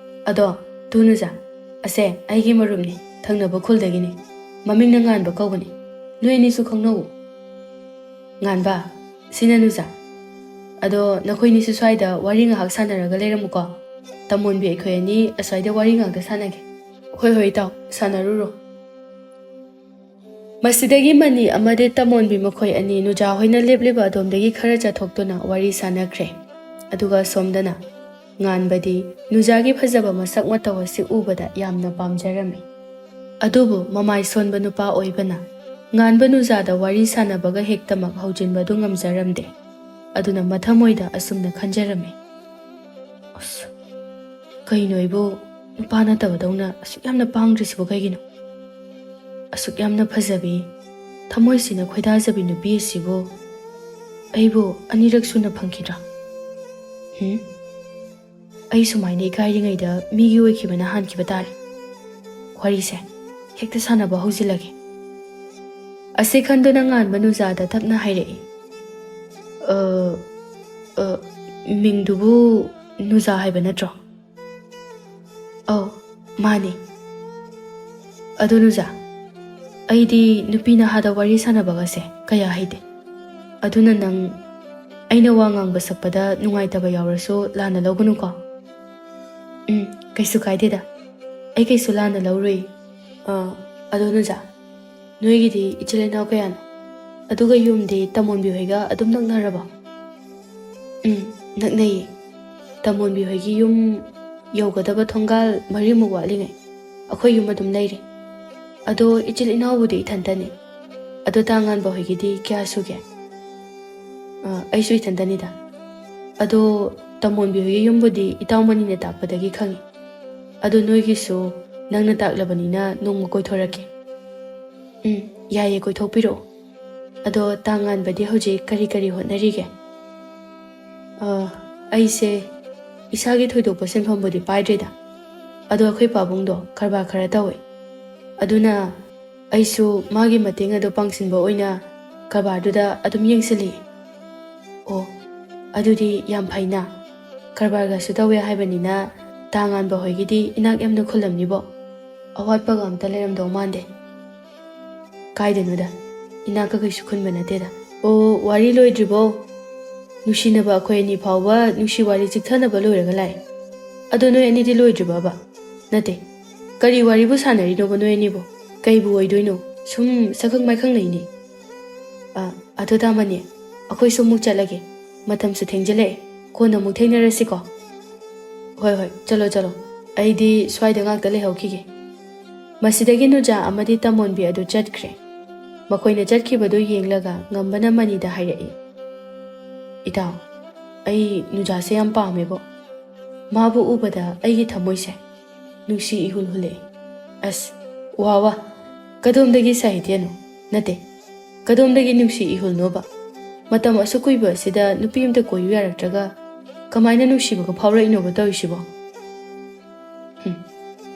ꯑꯗꯣ ꯇꯨ ꯅꯨꯖꯥ, ꯑꯁꯦ ꯑꯩꯒꯤ ꯃꯔꯨꯞꯅꯤ, ꯊꯪꯅꯕ ꯈꯨꯜꯗꯒꯤꯅꯤ꯫ ꯃꯃꯤꯡꯅ ꯉꯥꯟꯕ ꯀꯧꯕꯅꯤ꯫ ꯅꯣꯏ ꯑꯅꯤꯁꯨ ꯈꯪꯅꯧ꯫ ꯉꯥꯟꯕ, ꯁꯤꯅ ꯅꯨꯖꯥ꯫ ꯑꯗꯣ ꯅꯈꯣꯏꯅꯤꯁꯨ ꯁ꯭ꯋꯥꯏꯗ ꯋꯥꯔꯤ ꯉꯥꯏꯍꯥꯛ ꯁꯥꯟꯅꯔꯒ ꯂꯩꯔꯝꯃꯨꯀꯣ꯫ ꯇꯃꯣꯟꯕꯤ ꯑꯩꯈꯣꯏ ꯑꯅꯤ ꯑꯁ꯭ꯋꯥꯏꯗ ꯋꯥꯔꯤ ꯉꯥꯛꯇ ꯁꯥꯟꯅꯒꯦ꯫ ꯍꯣꯏ ꯍꯣꯏ ꯏꯇꯥꯎ, ꯁꯥꯟꯅꯔꯨꯔꯣ꯫ ꯃꯁꯤꯗꯒꯤ ꯃꯅꯤ ꯑꯃꯗꯤ ꯇꯃꯣꯟꯕꯤ ꯃꯈꯣꯏ ꯑꯅꯤ ꯅꯨꯖꯥ ꯍꯣꯏꯅ ꯂꯦꯞꯂꯤꯕ ꯑꯗꯣꯝꯗꯒꯤ ꯈꯔ ꯆꯠꯊꯣꯛꯇꯨꯅ ꯋꯥꯔꯤ ꯁꯥꯟꯅꯈ꯭ꯔꯦ꯫ ꯑꯗꯨꯒ ꯁꯣꯝꯗꯅ ꯉꯥꯟꯕꯗꯤ ꯅꯨꯖꯥꯒꯤ ꯐꯖꯕ ꯃꯁꯛ ꯃꯇꯧ ꯑꯁꯤ ꯎꯕꯗ ꯌꯥꯝꯅ ꯄꯥꯝꯖꯔꯝꯃꯤ꯫ ꯑꯗꯨꯕꯨ ꯃꯃꯥꯏ ꯁꯣꯟꯕ ꯅꯨꯄꯥ ꯑꯣꯏꯕꯅ ꯉꯥꯟꯕ ꯅꯨꯖꯥꯗ ꯋꯥꯔꯤ ꯁꯥꯟꯅꯕꯒ ꯍꯦꯛꯇꯃꯛ ꯍꯧꯖꯤꯟꯕꯗꯨ ꯉꯝꯖꯔꯝꯗꯦ꯫ ꯑꯗꯨꯅ ꯃꯊꯃꯣꯏꯗ ꯑꯁꯨꯝꯅ ꯈꯟꯖꯔꯝꯃꯤ, "ꯑꯁ, ꯀꯩꯅꯣ ꯑꯩꯕꯨ ꯅꯨꯄꯥ ꯅꯠꯇꯕꯗꯧꯅ ꯑꯁꯨꯛ ꯌꯥꯝꯅ ꯄꯥꯡꯗ꯭ꯔꯤꯁꯤꯕꯨ ꯀꯩꯒꯤꯅꯣ? ꯑꯁꯨꯛ ꯌꯥꯝꯅ ꯐꯖꯕꯤ, ꯊꯃꯣꯏꯁꯤꯅ ꯈꯣꯏꯗꯥꯖꯕꯤ ꯅꯨꯄꯤ ꯑꯁꯤꯕꯨ ꯑꯩꯕꯨ ꯑꯅꯤꯔꯛ ꯁꯨꯅ ꯐꯪꯈꯤꯗ꯭ꯔꯥ? ꯍꯨꯝ? ꯑꯩ ꯁꯨꯃꯥꯏꯅ ꯏꯀꯥꯏꯔꯤꯉꯩꯗ ꯃꯤꯒꯤ ꯑꯣꯏꯈꯤꯕꯅ ꯍꯥꯟꯈꯤꯕ ꯇꯥꯔꯦ꯫ ꯋꯥꯔꯤꯁꯦ ꯍꯦꯛꯇ ꯁꯥꯟꯅꯕ ꯍꯧꯖꯤꯜꯂꯒꯦ"꯫ ꯑꯁꯤ ꯈꯟꯗꯨꯅ ꯉꯥꯟꯕ ꯅꯨꯖꯥꯗ ꯇꯞꯅ ꯍꯥꯏꯔꯛꯏ, "ꯑ, ꯑ, ꯃꯤꯡꯗꯨꯕꯨ ꯅꯨꯖꯥ ꯍꯥꯏꯕ ꯅꯠꯇ꯭ꯔꯣ?" "ꯑꯧ, ꯃꯥꯅꯤ꯫ ꯑꯗꯨ ꯅꯨꯖꯥ, ꯑꯩꯗꯤ ꯅꯨꯄꯤ ꯅꯍꯥꯗ ꯋꯥꯔꯤ ꯁꯥꯟꯅꯕꯒꯁꯦ ꯀꯌꯥ ꯍꯩꯇꯦ꯫ ꯑꯗꯨꯅ ꯅꯪ ꯑꯩꯅ ꯋꯥ ꯉꯥꯡꯕ ꯁꯛꯄꯗ ꯅꯨꯡꯉꯥꯏꯇꯕ ꯌꯥꯎꯔꯁꯨ ꯂꯥꯟꯅ ꯂꯧꯒꯅꯨꯀꯣ꯫" "ꯎꯝ, ꯀꯩꯁꯨ ꯀꯥꯏꯗꯦꯗ꯫ ꯑꯩ ꯀꯩꯁꯨ ꯂꯥꯟꯅ ꯂꯧꯔꯨꯏ꯫ ꯑ, ꯑꯗꯣ ꯅꯨꯖꯥ, ꯅꯣꯏꯒꯤꯗꯤ ꯏꯆꯤꯜ ꯏꯅꯥꯎ ꯀꯌꯥꯅꯣ? ꯑꯗꯨꯒ ꯌꯨꯝꯗꯤ ꯇꯃꯣꯟꯕꯤ ꯍꯣꯏꯒ ꯑꯗꯨꯝ ꯅꯛꯅꯔꯕꯣ?" "ꯎꯝ, ꯅꯛꯅꯩꯌꯦ꯫ ꯇꯃꯣꯟꯕꯤ ꯍꯣꯏꯒꯤ ꯌꯨꯝ ꯌꯧꯒꯗꯕ ꯊꯣꯡꯒꯥꯜ ꯃꯔꯤꯃꯨꯛ ꯋꯥꯠꯂꯤꯉꯩ ꯑꯩꯈꯣꯏ ꯌꯨꯝ ꯑꯗꯨꯝ ꯂꯩꯔꯦ꯫ ꯑꯗꯣ ꯏꯆꯤꯜ ꯏꯅꯥꯎꯕꯨꯗꯤ ꯏꯊꯟꯇꯅꯦ꯫ ꯑꯗꯣ ꯇꯥ ꯉꯥꯟꯕ ꯍꯣꯏꯒꯤꯗꯤ ꯀꯌꯥ ꯁꯨꯒꯦ?" "ꯑ, ꯑꯩꯁꯨ ꯏꯊꯟꯇꯅꯤꯗ꯫ ꯑꯗꯣ ꯇꯃꯣꯟꯕꯤ ꯍꯣꯏꯒꯤ ꯌꯨꯝꯕꯨꯗꯤ ꯏꯇꯥꯎ ꯃꯅꯤꯅ ꯇꯥꯛꯄꯗꯒꯤ ꯈꯪꯉꯤ꯫ ꯑꯗꯣ ꯅꯣꯏꯒꯤꯁꯨ ꯅꯪꯅ ꯇꯥꯛꯂꯕꯅꯤꯅ ꯅꯣꯡꯃ ꯀꯣꯏꯊꯣꯔꯛꯀꯦ꯫" "ꯎꯝ, ꯌꯥꯏꯌꯦ, ꯀꯣꯏꯊꯣꯛꯄꯤꯔꯛꯑꯣ꯫ ꯑꯗꯣ ꯇꯥ ꯉꯥꯟꯕꯗꯤ ꯍꯧꯖꯤꯛ ꯀꯔꯤ ꯀꯔꯤ ꯍꯣꯠꯅꯔꯤꯒꯦ?" "ꯑ, ꯑꯩꯁꯦ ꯏꯁꯥꯒꯤ ꯊꯣꯏꯗꯣꯛꯄ ꯁꯤꯟꯐꯝꯕꯨꯗꯤ ꯄꯥꯏꯗ꯭ꯔꯤꯗ꯫ ꯑꯗꯣ ꯑꯩꯈꯣꯏ ꯄꯥꯕꯨꯡꯗꯣ ꯀꯔꯕꯥꯔ ꯈꯔ ꯇꯧꯋꯦ꯫ ꯑꯗꯨꯅ ꯑꯩꯁꯨ ꯃꯥꯒꯤ ꯃꯇꯦꯡ ꯑꯗꯨ ꯄꯥꯡꯁꯤꯟꯕ ꯑꯣꯏꯅ ꯀꯔꯕꯥꯔꯗꯨꯗ ꯑꯗꯨꯝ ꯌꯦꯡꯁꯤꯜꯂꯤ꯫" "ꯑꯣ, ꯑꯗꯨꯗꯤ ꯌꯥꯝ ꯐꯩꯅ꯫ ꯀꯔꯕꯥꯔꯒꯁꯨ ꯇꯧꯋꯦ ꯍꯥꯏꯕꯅꯤꯅ ꯇꯥ ꯉꯥꯟꯕ ꯍꯣꯏꯒꯤꯗꯤ ꯏꯅꯥꯛ ꯌꯥꯝꯅ ꯈꯨꯜꯂꯝꯅꯤꯕꯣ꯫ ꯑꯋꯥꯠꯄꯒ ꯑꯝꯇ ꯂꯩꯔꯝꯗꯧ ꯃꯥꯟꯗꯦ꯫ ꯀꯥꯏꯗꯅꯣꯗ, ꯏꯅꯥꯛꯀ ꯀꯩꯁꯨ ꯈꯨꯟꯕ ꯅꯠꯇꯦꯗ꯫ ꯑꯣ, ꯋꯥꯔꯤ ꯂꯣꯏꯗ꯭ꯔꯤꯕꯣ? ꯅꯨꯡꯁꯤꯅꯕ ꯑꯩꯈꯣꯏ ꯑꯅꯤ ꯐꯥꯎꯕ ꯅꯨꯡꯁꯤ ꯋꯥꯔꯤ ꯆꯤꯛꯊꯅꯕ ꯂꯣꯏꯔꯒ ꯂꯥꯛꯑꯦ꯫ ꯑꯗꯣ ꯅꯣꯏ ꯑꯅꯤꯗꯤ ꯂꯣꯏꯗ꯭ꯔꯤꯕꯕ? ꯅꯠꯇꯦ, ꯀꯔꯤ ꯋꯥꯔꯤꯕꯨ ꯁꯥꯟꯅꯔꯤꯅꯣꯕ ꯅꯣꯏ ꯑꯅꯤꯕꯨ? ꯀꯩꯕꯨ ꯑꯣꯏꯗꯣꯏꯅꯣ? ꯁꯨꯝ ꯁꯛꯈꯪ ꯃꯥꯏꯈꯪ ꯂꯩꯅꯤ꯫ ꯑ, ꯑꯗꯨꯗ ꯑꯃꯅꯤ, ꯑꯩꯈꯣꯏꯁꯨ ꯑꯃꯨꯛ ꯆꯠꯂꯒꯦ꯫ ꯃꯇꯝꯁꯨ ꯊꯦꯡꯖꯤꯜꯂꯛꯑꯦ꯫ ꯀꯣꯟꯅ ꯑꯃꯨꯛ ꯊꯦꯡꯅꯔꯁꯤꯀꯣ꯫ ꯍꯣꯏ, ꯍꯣꯏ, ꯆꯠꯂꯣ, ꯆꯠꯂꯣ꯫ ꯑꯩꯗꯤ ꯁ꯭ꯋꯥꯏꯗ ꯉꯥꯛꯇ ꯂꯩꯍꯧꯈꯤꯒꯦ꯫ ꯃꯁꯤꯗꯒꯤ ꯅꯨꯖꯥ ꯑꯃꯗꯤ ꯇꯃꯣꯟꯕꯤ ꯑꯗꯨ ꯆꯠꯈ꯭ꯔꯦ꯫ ꯃꯈꯣꯏꯅ ꯆꯠꯈꯤꯕꯗꯨ ꯌꯦꯡꯂꯒ ꯉꯝꯕꯅ ꯃꯅꯤꯗ ꯍꯥꯏꯔꯛꯏ, "ꯏꯇꯥꯎ, ꯑꯩ ꯅꯨꯖꯥꯁꯦ ꯌꯥꯝ ꯄꯥꯝꯃꯦꯕꯣ꯫ ꯃꯥꯕꯨ ꯎꯕꯗ ꯑꯩꯒꯤ ꯊꯃꯣꯏꯁꯦ ꯅꯨꯡꯁꯤ ꯏꯍꯨꯜ ꯍꯨꯜꯂꯛꯏ꯫ ꯑꯁ, ꯋꯥ ꯋꯥ, ꯀꯗꯣꯝꯗꯒꯤ ꯁꯥꯍꯤꯇ꯭ꯌꯅꯣ? ꯅꯠꯇꯦ, ꯀꯗꯣꯝꯗꯒꯤ ꯅꯨꯡꯁꯤ ꯏꯍꯨꯜꯅꯣꯕ? ꯃꯇꯝ ꯑꯁꯨꯛ ꯀꯨꯏꯕ ꯑꯁꯤꯗ ꯅꯨꯄꯤ ꯑꯝꯇ ꯀꯣꯏꯌꯨ ꯌꯥꯔꯛꯇ꯭ꯔꯒ ꯀꯃꯥꯏꯅ ꯅꯨꯡꯁꯤꯕꯒ ꯐꯥꯎꯔꯛꯏꯅꯣꯕ ꯇꯧꯔꯤꯁꯤꯕꯣ?" ꯍꯨꯝ,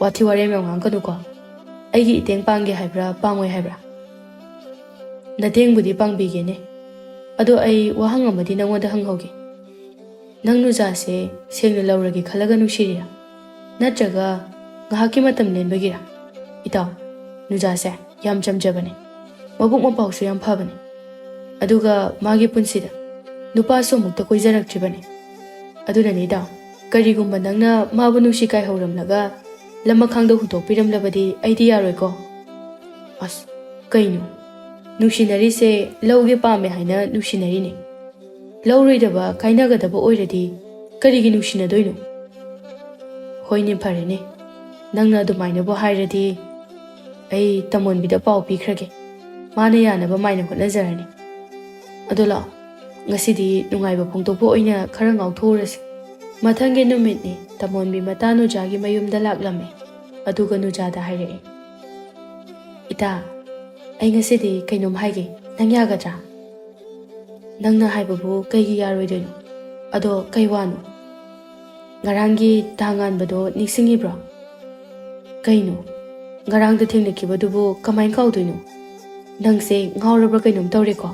ꯋꯥꯊꯤ ꯋꯥꯔꯦꯝ ꯌꯥꯝ ꯉꯥꯡꯒꯅꯨꯀꯣ꯫ ꯑꯩꯒꯤ ꯏꯇꯦꯡ ꯄꯥꯡꯒꯦ ꯍꯥꯏꯕ꯭ꯔꯥ, ꯄꯥꯡꯉꯣꯏ ꯍꯥꯏꯕ꯭ꯔꯥ? ꯅꯇꯦꯡꯕꯨꯗꯤ ꯄꯥꯡꯕꯤꯒꯦꯅꯦ꯫ ꯑꯗꯣ ꯑꯩ ꯋꯥꯍꯪ ꯑꯃꯗꯤ ꯅꯪꯉꯣꯟꯗ ꯍꯪꯍꯧꯒꯦ꯫ ꯅꯪ ꯅꯨꯖꯥꯁꯦ ꯁꯦꯡꯅ ꯂꯧꯔꯒꯦ ꯈꯜꯂꯒ ꯅꯨꯡꯁꯤꯔꯤꯔꯥ? ꯅꯠꯇ꯭ꯔꯒ ꯉꯥꯏꯍꯥꯛꯀꯤ ꯃꯇꯝ ꯂꯦꯟꯕꯒꯤꯔꯥ? ꯏꯇꯥꯎ, ꯅꯨꯖꯥꯁꯦ ꯌꯥꯝ ꯆꯝꯖꯕꯅꯦ꯫ ꯃꯕꯨꯛ ꯃꯄꯥꯎꯁꯨ ꯌꯥꯝ ꯐꯕꯅꯦ꯫ ꯑꯗꯨꯒ ꯃꯥꯒꯤ ꯄꯨꯟꯁꯤꯗ ꯅꯨꯄꯥꯁꯨ ꯑꯃꯨꯛꯇ ꯀꯣꯏꯖꯔꯛꯇ꯭ꯔꯤꯕꯅꯦ꯫ ꯑꯗꯨꯅꯅꯦ ꯏꯇꯥꯎ, ꯀꯔꯤꯒꯨꯝꯕ ꯅꯪꯅ ꯃꯥꯕꯨ ꯅꯨꯡꯁꯤ ꯀꯥꯏꯍꯧꯔꯝꯂꯒ ꯂꯃꯈꯥꯡꯗ ꯍꯨꯟꯗꯣꯛꯄꯤꯔꯝꯂꯕꯗꯤ ꯑꯩꯗꯤ ꯌꯥꯔꯣꯏꯀꯣ꯫ ꯑꯁ, ꯀꯩꯅꯣ? ꯅꯨꯡꯁꯤꯅꯔꯤꯁꯦ ꯂꯧꯒꯦ ꯄꯥꯝꯃꯦ ꯍꯥꯏꯅ ꯅꯨꯡꯁꯤꯅꯔꯤꯅꯦ꯫ ꯂꯧꯔꯣꯏꯗꯕ, ꯀꯥꯏꯅꯒꯗꯕ ꯑꯣꯏꯔꯗꯤ ꯀꯔꯤꯒꯤ ꯅꯨꯡꯁꯤꯅꯗꯣꯏꯅꯣ? ꯍꯣꯏꯅꯦ, ꯐꯔꯦꯅꯦ, ꯅꯪꯅ ꯑꯗꯨꯃꯥꯏꯅꯕꯨ ꯍꯥꯏꯔꯗꯤ ꯑꯩ ꯇꯃꯣꯟꯕꯤꯗ ꯄꯥꯎ ꯄꯤꯈ꯭ꯔꯒꯦ꯫ ꯃꯥꯅ ꯌꯥꯅꯕ ꯃꯥꯏꯅ ꯍꯣꯠꯅꯖꯔꯅꯤ꯫ ꯑꯗꯣ ꯂꯥꯛꯑꯣ, ꯉꯁꯤꯗꯤ ꯅꯨꯡꯉꯥꯏꯕ ꯐꯣꯡꯗꯣꯛꯄ ꯑꯣꯏꯅ ꯈꯔ ꯉꯥꯎꯊꯣꯛꯎꯔꯁꯤ꯫ ꯃꯊꯪꯒꯤ ꯅꯨꯃꯤꯠꯅꯤ, ꯇꯃꯣꯟꯕꯤ ꯃꯇꯥ ꯅꯨꯖꯥꯒꯤ ꯃꯌꯨꯝꯗ ꯂꯥꯛꯂꯝꯃꯤ꯫ ꯑꯗꯨꯒ ꯅꯨꯖꯥꯗ ꯍꯥꯏꯔꯛꯏ, "ꯏꯇꯥ, ꯑꯩ ꯉꯁꯤꯗꯤ ꯀꯩꯅꯣꯝ ꯍꯥꯏꯒꯦ, ꯅꯪ ꯌꯥꯒꯗ꯭ꯔꯥ?" "ꯅꯪꯅ ꯍꯥꯏꯕꯕꯨ ꯀꯩꯒꯤ ꯌꯥꯔꯣꯏꯗꯣꯏꯅꯣ? ꯑꯗꯣ ꯀꯩ ꯋꯥꯅꯣ?" "ꯉꯔꯥꯡꯒꯤ ꯇꯥ ꯉꯥꯟꯕꯗꯣ ꯅꯤꯡꯁꯤꯡꯉꯤꯕ꯭ꯔꯣ?" "ꯀꯩꯅꯣ? ꯉꯔꯥꯡꯗ ꯊꯦꯡꯅꯈꯤꯕꯗꯨꯕꯨ ꯀꯃꯥꯏꯅ ꯀꯥꯎꯗꯣꯏꯅꯣ? ꯅꯪꯁꯦ ꯉꯥꯎꯔꯕ꯭ꯔꯥ ꯀꯩꯅꯣꯝ ꯇꯧꯔꯦꯀꯣ?"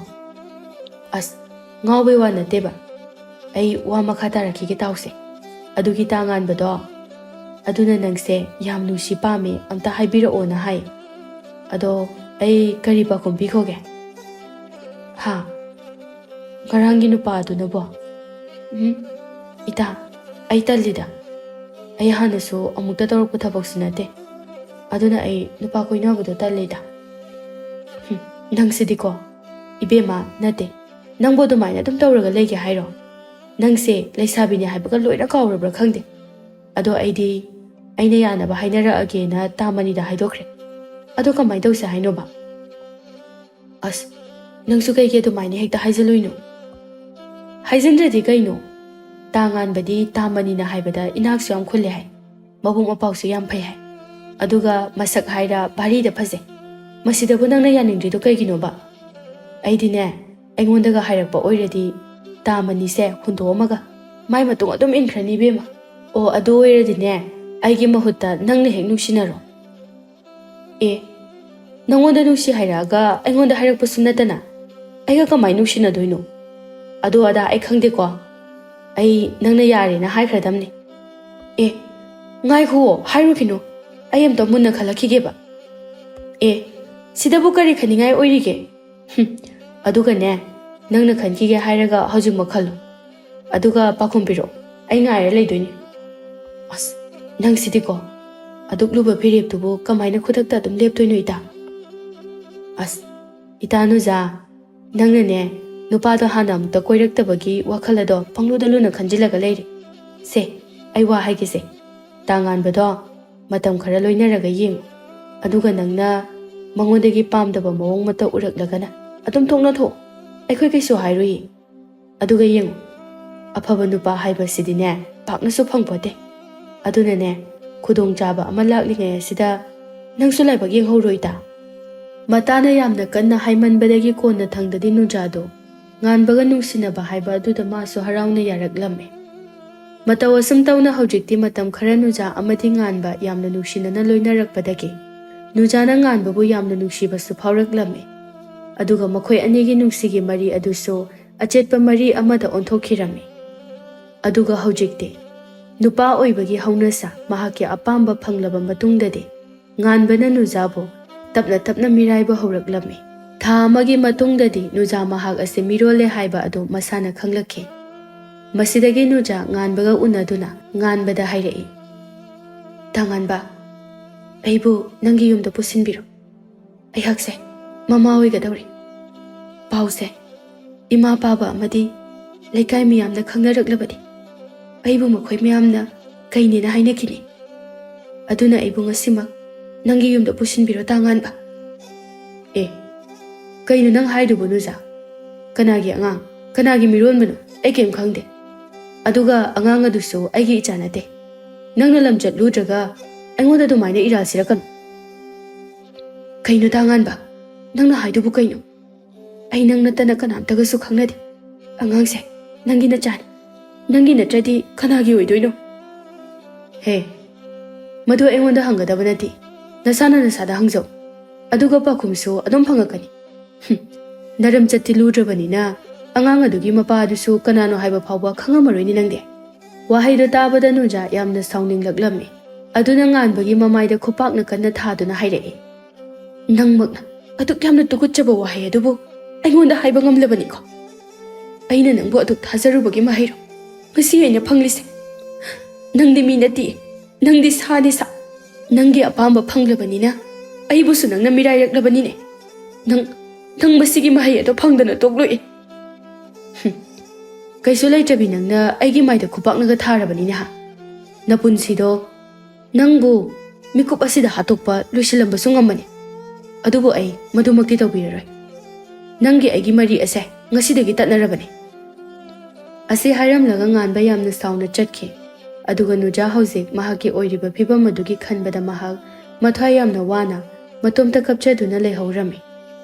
"ꯑꯁ, ꯉꯥꯎꯕꯩ ꯋꯥ ꯅꯠꯇꯦꯕ꯫ ꯑꯩ ꯋꯥ ꯃꯈꯥ ꯇꯥꯔꯛꯈꯤꯒꯦ, ꯇꯥꯎꯁꯦ꯫ ꯑꯗꯨꯒꯤ ꯇꯥ ꯉꯥꯟꯕꯗꯣ, ꯑꯗꯨꯅ ꯅꯪꯁꯦ ꯌꯥꯝ ꯅꯨꯡꯁꯤ ꯄꯥꯝꯃꯤ, ꯑꯝꯇ ꯍꯥꯏꯕꯤꯔꯛꯑꯣꯅ ꯍꯥꯏ꯫ ꯑꯗꯣ ꯑꯩ ꯀꯔꯤ ꯄꯥꯎꯈꯨꯝ ꯄꯤꯈꯣꯒꯦ? ꯍꯥ? ꯉꯔꯥꯡꯒꯤ ꯅꯨꯄꯥ ꯑꯗꯨꯅꯕꯣ? ꯎꯝ, ꯏꯇꯥ, ꯑꯩ ꯇꯜꯂꯤꯗ꯫ ꯑꯩ ꯍꯥꯟꯅꯁꯨ ꯑꯃꯨꯛꯇ ꯇꯧꯔꯛꯄ ꯊꯕꯛꯁꯨ ꯅꯠꯇꯦ꯫ ꯑꯗꯨꯅ ꯑꯩ ꯅꯨꯄꯥ ꯀꯣꯏꯅꯕꯗꯣ ꯇꯜꯂꯤꯗ꯫ ꯍꯨꯝ, ꯅꯪꯁꯤꯗꯤꯀꯣ꯫ ꯏꯕꯦꯝꯃ, ꯅꯠꯇꯦ꯫ ꯅꯪꯕꯨ ꯑꯗꯨꯃꯥꯏꯅ ꯑꯗꯨꯝ ꯇꯧꯔꯒ ꯂꯩꯒꯦ ꯍꯥꯏꯔꯣ? ꯅꯪꯁꯦ ꯂꯩꯁꯥꯕꯤꯅꯦ ꯍꯥꯏꯕꯒ ꯂꯣꯏꯅ ꯀꯥꯎꯔꯕ꯭ꯔꯥ ꯈꯪꯗꯦ꯫ ꯑꯗꯣ ꯑꯩꯗꯤ ꯑꯩꯅ ꯌꯥꯅꯕ ꯍꯥꯏꯅꯔꯛꯑꯒꯦꯅ ꯇꯥ ꯃꯅꯤꯗ ꯍꯥꯏꯗꯣꯛꯈ꯭ꯔꯦ꯫ ꯑꯗꯣ ꯀꯃꯥꯏꯅ ꯇꯧꯁꯦ ꯍꯥꯏꯅꯣꯕ? ꯑꯁ, ꯅꯪꯁꯨ ꯀꯩꯒꯤ ꯑꯗꯨꯃꯥꯏꯅ ꯍꯦꯛꯇ ꯍꯥꯏꯖꯜꯂꯨꯏꯅꯣ? ꯍꯥꯏꯖꯟꯗ꯭ꯔꯗꯤ ꯀꯩꯅꯣ? ꯇꯥ ꯉꯥꯟꯕꯗꯤ ꯇꯥ ꯃꯅꯤꯅ ꯍꯥꯏꯕꯗ ꯏꯅꯥꯛꯁꯨ ꯌꯥꯝ ꯈꯨꯜꯂꯦ ꯍꯥꯏ, ꯃꯕꯨꯛ ꯃꯄꯥꯎꯁꯨ ꯌꯥꯝ ꯐꯩ ꯍꯥꯏ꯫ ꯑꯗꯨꯒ ꯃꯁꯛ ꯍꯥꯏꯔ ꯚꯥꯔꯤꯗ ꯐꯖꯩ꯫ ꯃꯁꯤꯗꯕꯨ ꯅꯪꯅ ꯌꯥꯅꯤꯡꯗ꯭ꯔꯤꯗꯣ ꯀꯩꯒꯤꯅꯣꯕ? ꯑꯩꯗꯤꯅꯦ, ꯑꯩꯉꯣꯟꯗꯒ ꯍꯥꯏꯔꯛꯄ ꯑꯣꯏꯔꯗꯤ ꯇꯥ ꯃꯅꯤꯁꯦ ꯍꯨꯟꯗꯣꯛꯑꯝꯃꯒ ꯃꯥꯏ ꯃꯇꯨꯡ ꯑꯗꯨꯝ ꯏꯟꯈ꯭ꯔꯅꯤ ꯏꯕꯦꯝꯃ꯫ ꯑꯣ, ꯑꯗꯨ ꯑꯣꯏꯔꯗꯤꯅꯦ, ꯑꯩꯒꯤ ꯃꯍꯨꯠꯇ ꯅꯪꯅ ꯍꯦꯛ ꯅꯨꯡꯁꯤꯅꯔꯣ꯫ ꯑꯦ, ꯅꯪꯉꯣꯟꯗ ꯅꯨꯡꯁꯤ ꯍꯥꯏꯔꯛꯑꯒ ꯑꯩꯉꯣꯟꯗ ꯍꯥꯏꯔꯛꯄꯁꯨ ꯅꯠꯇꯅ ꯑꯩꯒ ꯀꯃꯥꯏꯅ ꯅꯨꯡꯁꯤꯅꯗꯣꯏꯅꯣ? ꯑꯗꯨ ꯑꯗꯥ ꯑꯩ ꯈꯪꯗꯦꯀꯣ꯫ ꯑꯩ ꯅꯪꯅ ꯌꯥꯔꯦꯅ ꯍꯥꯏꯈ꯭ꯔꯗꯝꯅꯦ꯫ ꯑꯦ, ꯉꯥꯏꯈꯨꯑꯣ, ꯍꯥꯏꯔꯨꯈꯤꯅꯨ꯫ ꯑꯩ ꯑꯝꯇ ꯃꯨꯟꯅ ꯈꯜꯂꯛꯈꯤꯒꯦꯕ꯫ ꯑꯦ, ꯁꯤꯗꯕꯨ ꯀꯔꯤ ꯈꯟꯅꯤꯡꯉꯥꯏ ꯑꯣꯏꯔꯤꯒꯦ? ꯍꯨꯝ, ꯑꯗꯨꯒꯅꯦ, ꯅꯪꯅ ꯈꯟꯈꯤꯒꯦ ꯍꯥꯏꯔꯒ ꯍꯧꯖꯤꯛꯃꯛ ꯈꯜꯂꯨ꯫ ꯑꯗꯨꯒ ꯄꯥꯎꯈꯨꯝ ꯄꯤꯔꯛꯑꯣ꯫ ꯑꯩ ꯉꯥꯏꯔ ꯂꯩꯗꯣꯏꯅꯦ꯫ ꯑꯁ, ꯅꯪꯁꯤꯗꯤꯀꯣ꯫ ꯑꯗꯨꯛ ꯂꯨꯕ ꯐꯤꯔꯦꯞꯇꯨꯕꯨ ꯀꯃꯥꯏꯅ ꯈꯨꯗꯛꯇ ꯑꯗꯨꯝ ꯂꯦꯞꯇꯣꯏꯅꯣ, ꯏꯇꯥ? ꯑꯁ, ꯏꯇꯥ ꯅꯨꯖꯥ, ꯅꯪꯅꯅꯦ, ꯅꯨꯄꯥꯗꯣ ꯍꯥꯟꯅ ꯑꯃꯨꯛꯇ ꯀꯣꯏꯔꯛꯇꯕꯒꯤ ꯋꯥꯈꯜ ꯑꯗꯣ ꯄꯪꯂꯨꯗ ꯂꯨꯅ ꯈꯟꯖꯤꯜꯂꯒ ꯂꯩꯔꯦ꯫ ꯁꯦ, ꯑꯩ ꯋꯥ ꯍꯥꯏꯒꯦꯁꯦ꯫ ꯇꯥꯉꯥꯟꯕꯗꯣ ꯃꯇꯝ ꯈꯔ ꯂꯣꯏꯅꯔꯒ ꯌꯦꯡꯉꯨ꯫ ꯑꯗꯨꯒ ꯅꯪꯅ ꯃꯉꯣꯟꯗꯒꯤ ꯄꯥꯝꯗꯕ ꯃꯑꯣꯡ ꯃꯇꯧ ꯎꯔꯛꯂꯒꯅ ꯑꯗꯨꯝ ꯊꯣꯛꯅꯊꯣꯛꯑꯣ꯫ ꯑꯩꯈꯣꯏ ꯀꯩꯁꯨ ꯍꯥꯏꯔꯨꯏ꯫ ꯑꯗꯨꯒ ꯌꯦꯡꯉꯨ, ꯑꯐꯕ ꯅꯨꯄꯥ ꯍꯥꯏꯕꯁꯤꯗꯤꯅꯦ, ꯄꯥꯛꯅꯁꯨ ꯐꯪꯄꯣꯠꯇꯦ꯫ ꯑꯗꯨꯅꯅꯦ, ꯈꯨꯗꯣꯡꯆꯥꯕ ꯑꯃ ꯂꯥꯛꯂꯤꯉꯩ ꯑꯁꯤꯗ ꯅꯪꯁꯨ ꯂꯥꯏꯕꯛ ꯌꯦꯡꯍꯧꯔꯣ, ꯏꯇꯥ꯫ ꯃꯇꯥꯅ ꯌꯥꯝꯅ ꯀꯟꯅ ꯍꯥꯏꯃꯟꯕꯗꯒꯤ ꯀꯣꯟꯅꯊꯪꯗꯗꯤ ꯅꯨꯖꯥꯗꯣ ꯉꯥꯟꯕꯒ ꯅꯨꯡꯁꯤꯅꯕ ꯍꯥꯏꯕ ꯑꯗꯨꯗ ꯃꯥꯁꯨ ꯍꯔꯥꯎꯅ ꯌꯥꯔꯛꯂꯝꯃꯦ꯫ ꯃꯇꯧ ꯑꯁꯨꯝ ꯇꯧꯅ ꯍꯧꯖꯤꯛꯇꯤ ꯃꯇꯝ ꯈꯔ ꯅꯨꯖꯥ ꯑꯃꯗꯤ ꯉꯥꯟꯕ ꯌꯥꯝꯅ ꯅꯨꯡꯁꯤꯅꯅ ꯂꯣꯏꯅꯔꯛꯄꯗꯒꯤ ꯅꯨꯖꯥꯅ ꯉꯥꯟꯕꯕꯨ ꯌꯥꯝꯅ ꯅꯨꯡꯁꯤꯕꯁꯨ ꯐꯥꯎꯔꯛꯂꯝꯃꯤ꯫ ꯑꯗꯨꯒ ꯃꯈꯣꯏ ꯑꯅꯤꯒꯤ ꯅꯨꯡꯁꯤꯒꯤ ꯃꯔꯤ ꯑꯗꯨꯁꯨ ꯑꯆꯦꯠꯄ ꯃꯔꯤ ꯑꯃꯗ ꯑꯣꯟꯊꯣꯛꯈꯤꯔꯝꯃꯤ꯫ ꯑꯗꯨꯒ ꯍꯧꯖꯤꯛꯇꯤ ꯅꯨꯄꯥ ꯑꯣꯏꯕꯒꯤ ꯍꯧꯅꯁꯥ ꯃꯍꯥꯛꯀꯤ ꯑꯄꯥꯝꯕ ꯐꯪꯂꯕ ꯃꯇꯨꯡꯗꯗꯤ ꯉꯥꯟꯕꯅ ꯅꯨꯖꯥꯕꯨ ꯇꯞꯅ ꯇꯞꯅ ꯃꯤꯔꯥꯏꯕ ꯍꯧꯔꯛꯂꯝꯃꯤ꯫ ꯊꯥ ꯑꯃꯒꯤ ꯃꯇꯨꯡꯗꯗꯤ ꯅꯨꯖꯥ ꯃꯍꯥꯛ ꯑꯁꯤ ꯃꯤꯔꯣꯜꯂꯦ ꯍꯥꯏꯕ ꯑꯗꯨ ꯃꯁꯥꯅ ꯈꯪꯂꯛꯈꯤ꯫ ꯃꯁꯤꯗꯒꯤ ꯅꯨꯖꯥ ꯉꯥꯟꯕꯒ ꯎꯅꯗꯨꯅ ꯉꯥꯟꯕꯗ ꯍꯥꯏꯔꯛꯏ, "ꯇꯥꯉꯥꯟꯕ, ꯑꯩꯕꯨ ꯅꯪꯒꯤ ꯌꯨꯝꯗ ꯄꯨꯁꯤꯟꯕꯤꯔꯣ꯫ ꯑꯩꯍꯥꯛꯁꯦ ꯃꯃꯥ ꯑꯣꯏꯒꯗꯧꯔꯤ꯫ ꯄꯥꯎꯁꯦ ꯏꯃꯥ ꯄꯥꯕ ꯑꯃꯗꯤ ꯂꯩꯀꯥꯏ ꯃꯤꯌꯥꯝꯗ ꯈꯪꯅꯔꯛꯂꯕꯗꯤ ꯑꯩꯕꯨ ꯃꯈꯣꯏ ꯃꯌꯥꯝꯅ ꯀꯩꯅꯦꯅ ꯍꯥꯏꯅꯈꯤꯅꯤ꯫ ꯑꯗꯨꯅ ꯑꯩꯕꯨ ꯉꯁꯤꯃꯛ ꯅꯪꯒꯤ ꯌꯨꯝꯗ ꯄꯨꯁꯤꯟꯕꯤꯔꯣ, ꯇꯥꯉꯥꯟꯕ꯫" "ꯑꯦ, ꯀꯩꯅꯣ ꯅꯪ ꯍꯥꯏꯗꯨꯕꯨ, ꯅꯨꯖꯥ? ꯀꯅꯥꯒꯤ ꯑꯉꯥꯡ? ꯀꯅꯥꯒꯤ ꯃꯤꯔꯣꯟꯕꯅꯣ? ꯑꯩ ꯀꯩꯝ ꯈꯪꯗꯦ꯫ ꯑꯗꯨꯒ ꯑꯉꯥꯡ ꯑꯗꯨꯁꯨ ꯑꯩꯒꯤ ꯏꯆꯥ ꯅꯠꯇꯦ꯫ ꯅꯪꯅ ꯂꯝꯆꯠ ꯂꯨꯗ꯭ꯔꯒ ꯑꯩꯉꯣꯟꯗ ꯑꯗꯨꯃꯥꯏꯅ ꯏꯔꯥꯜ ꯁꯤꯔꯛꯀꯅꯨ꯫" "ꯀꯩꯅꯣ, ꯇꯥꯉꯥꯟꯕ? ꯅꯪꯅ ꯍꯥꯏꯗꯨꯕꯨ ꯀꯩꯅꯣ? ꯑꯩ ꯅꯪ ꯅꯠꯇꯅ ꯀꯅꯥꯝꯇꯒꯁꯨ ꯈꯪꯅꯗꯦ꯫ ꯑꯉꯥꯡꯁꯦ ꯅꯪꯒꯤ ꯅꯆꯥꯅꯤ꯫ ꯅꯪꯒꯤ ꯅꯠꯇ꯭ꯔꯗꯤ ꯀꯅꯥꯒꯤ ꯑꯣꯏꯗꯣꯏꯅꯣ?" "ꯍꯦ, ꯃꯗꯨ ꯑꯩꯉꯣꯟꯗ ꯍꯪꯒꯗꯕ ꯅꯠꯇꯦ꯫ ꯅꯁꯥꯅ ꯅꯁꯥꯗ ꯍꯪꯖꯧ꯫ ꯑꯗꯨꯒ ꯄꯥꯎꯈꯨꯝꯁꯨ ꯑꯗꯨꯝ ꯐꯪꯉꯛꯀꯅꯤ꯫" "ꯍꯨꯝ, ꯅꯔꯝꯆꯠꯇꯤ ꯂꯨꯗ꯭ꯔꯕꯅꯤꯅ ꯑꯉꯥꯡ ꯑꯗꯨꯒꯤ ꯃꯄꯥ ꯑꯗꯨꯁꯨ ꯀꯅꯥꯅꯣ ꯍꯥꯏꯕ ꯐꯥꯎꯕ ꯈꯪꯉꯝꯃꯔꯣꯏꯅꯦ ꯅꯪꯗꯤ꯫" ꯋꯥꯍꯩꯗꯣ ꯇꯥꯕꯗ ꯅꯨꯖꯥ ꯌꯥꯝꯅ ꯁꯥꯎꯅꯤꯡꯂꯛꯂꯝꯃꯤ꯫ ꯑꯗꯨꯅ ꯉꯥꯟꯕꯒꯤ ꯃꯃꯥꯏꯗ ꯈꯨꯄꯥꯛꯅ ꯀꯟꯅ ꯊꯥꯗꯨꯅ ꯍꯥꯏꯔꯛꯏ, "ꯅꯪꯃꯛꯅ ꯑꯗꯨꯛ ꯌꯥꯝꯅ ꯇꯨꯀꯠꯆꯕ ꯋꯥꯍꯩ ꯑꯗꯨꯕꯨ ꯑꯩꯉꯣꯟꯗ ꯍꯥꯏꯕ ꯉꯝꯂꯕꯅꯤꯀꯣ? ꯑꯩꯅ ꯅꯪꯕꯨ ꯑꯗꯨꯛ ꯊꯥꯖꯔꯨꯕꯒꯤ ꯃꯍꯩꯔꯣ ꯉꯁꯤ ꯑꯩꯅ ꯐꯪꯂꯤꯁꯦ? ꯅꯪꯗꯤ ꯃꯤ ꯅꯠꯇꯦ, ꯅꯪꯗꯤ ꯁꯥꯅꯤ ꯁꯥ꯫ ꯅꯪꯒꯤ ꯑꯄꯥꯝꯕ ꯐꯪꯂꯕꯅꯤꯅ ꯑꯩꯕꯨꯁꯨ ꯅꯪꯅ ꯃꯤꯔꯥꯏꯔꯛꯂꯕꯅꯤꯅꯦ꯫ ꯅꯪ, ꯅꯪ ꯃꯁꯤꯒꯤ ꯃꯍꯩ ꯑꯗꯣ ꯐꯪꯗꯅ ꯇꯣꯛꯂꯣꯏ꯫" "ꯍꯨꯝ, ꯀꯩꯁꯨ ꯂꯩꯇ꯭ꯔꯕꯤ ꯅꯪꯅ ꯑꯩꯒꯤ ꯃꯥꯏꯗ ꯈꯨꯄꯥꯛꯅꯒ ꯊꯥꯔꯕꯅꯤꯅꯦ ꯍꯥ? ꯅꯄꯨꯟꯁꯤꯗꯣ ꯅꯪꯕꯨ ꯃꯤꯀꯨꯞ ꯑꯁꯤꯗ ꯍꯥꯠꯇꯣꯛꯄ ꯂꯣꯏꯁꯤꯜꯂꯝꯕꯁꯨ ꯉꯝꯕꯅꯤ꯫ ꯑꯗꯨꯕꯨ ꯑꯩ ꯃꯗꯨꯃꯛꯇꯤ ꯇꯧꯕꯤꯔꯔꯣꯏ꯫ ꯅꯪꯒꯤ ꯑꯩꯒꯤ ꯃꯔꯤ ꯑꯁꯦ ꯉꯁꯤꯗꯒꯤ ꯇꯠꯅꯔꯕꯅꯤ꯫" ꯑꯁꯤ ꯍꯥꯏꯔꯝꯂꯒ ꯉꯥꯟꯕ ꯌꯥꯝꯅ ꯁꯥꯎꯅ ꯆꯠꯈꯤ꯫ ꯑꯗꯨꯒ ꯅꯨꯖꯥ ꯍꯧꯖꯤꯛ ꯃꯍꯥꯛꯀꯤ ꯑꯣꯏꯔꯤꯕ ꯐꯤꯕꯝ ꯑꯗꯨꯒꯤ ꯈꯟꯕꯗ ꯃꯍꯥꯛ ꯃꯊ꯭ꯋꯥꯏ ꯌꯥꯝꯅ ꯋꯥꯅ ꯃꯇꯣꯝꯇ ꯀꯞꯆꯗꯨꯅ ꯂꯩꯍꯧꯔꯝꯃꯤ꯫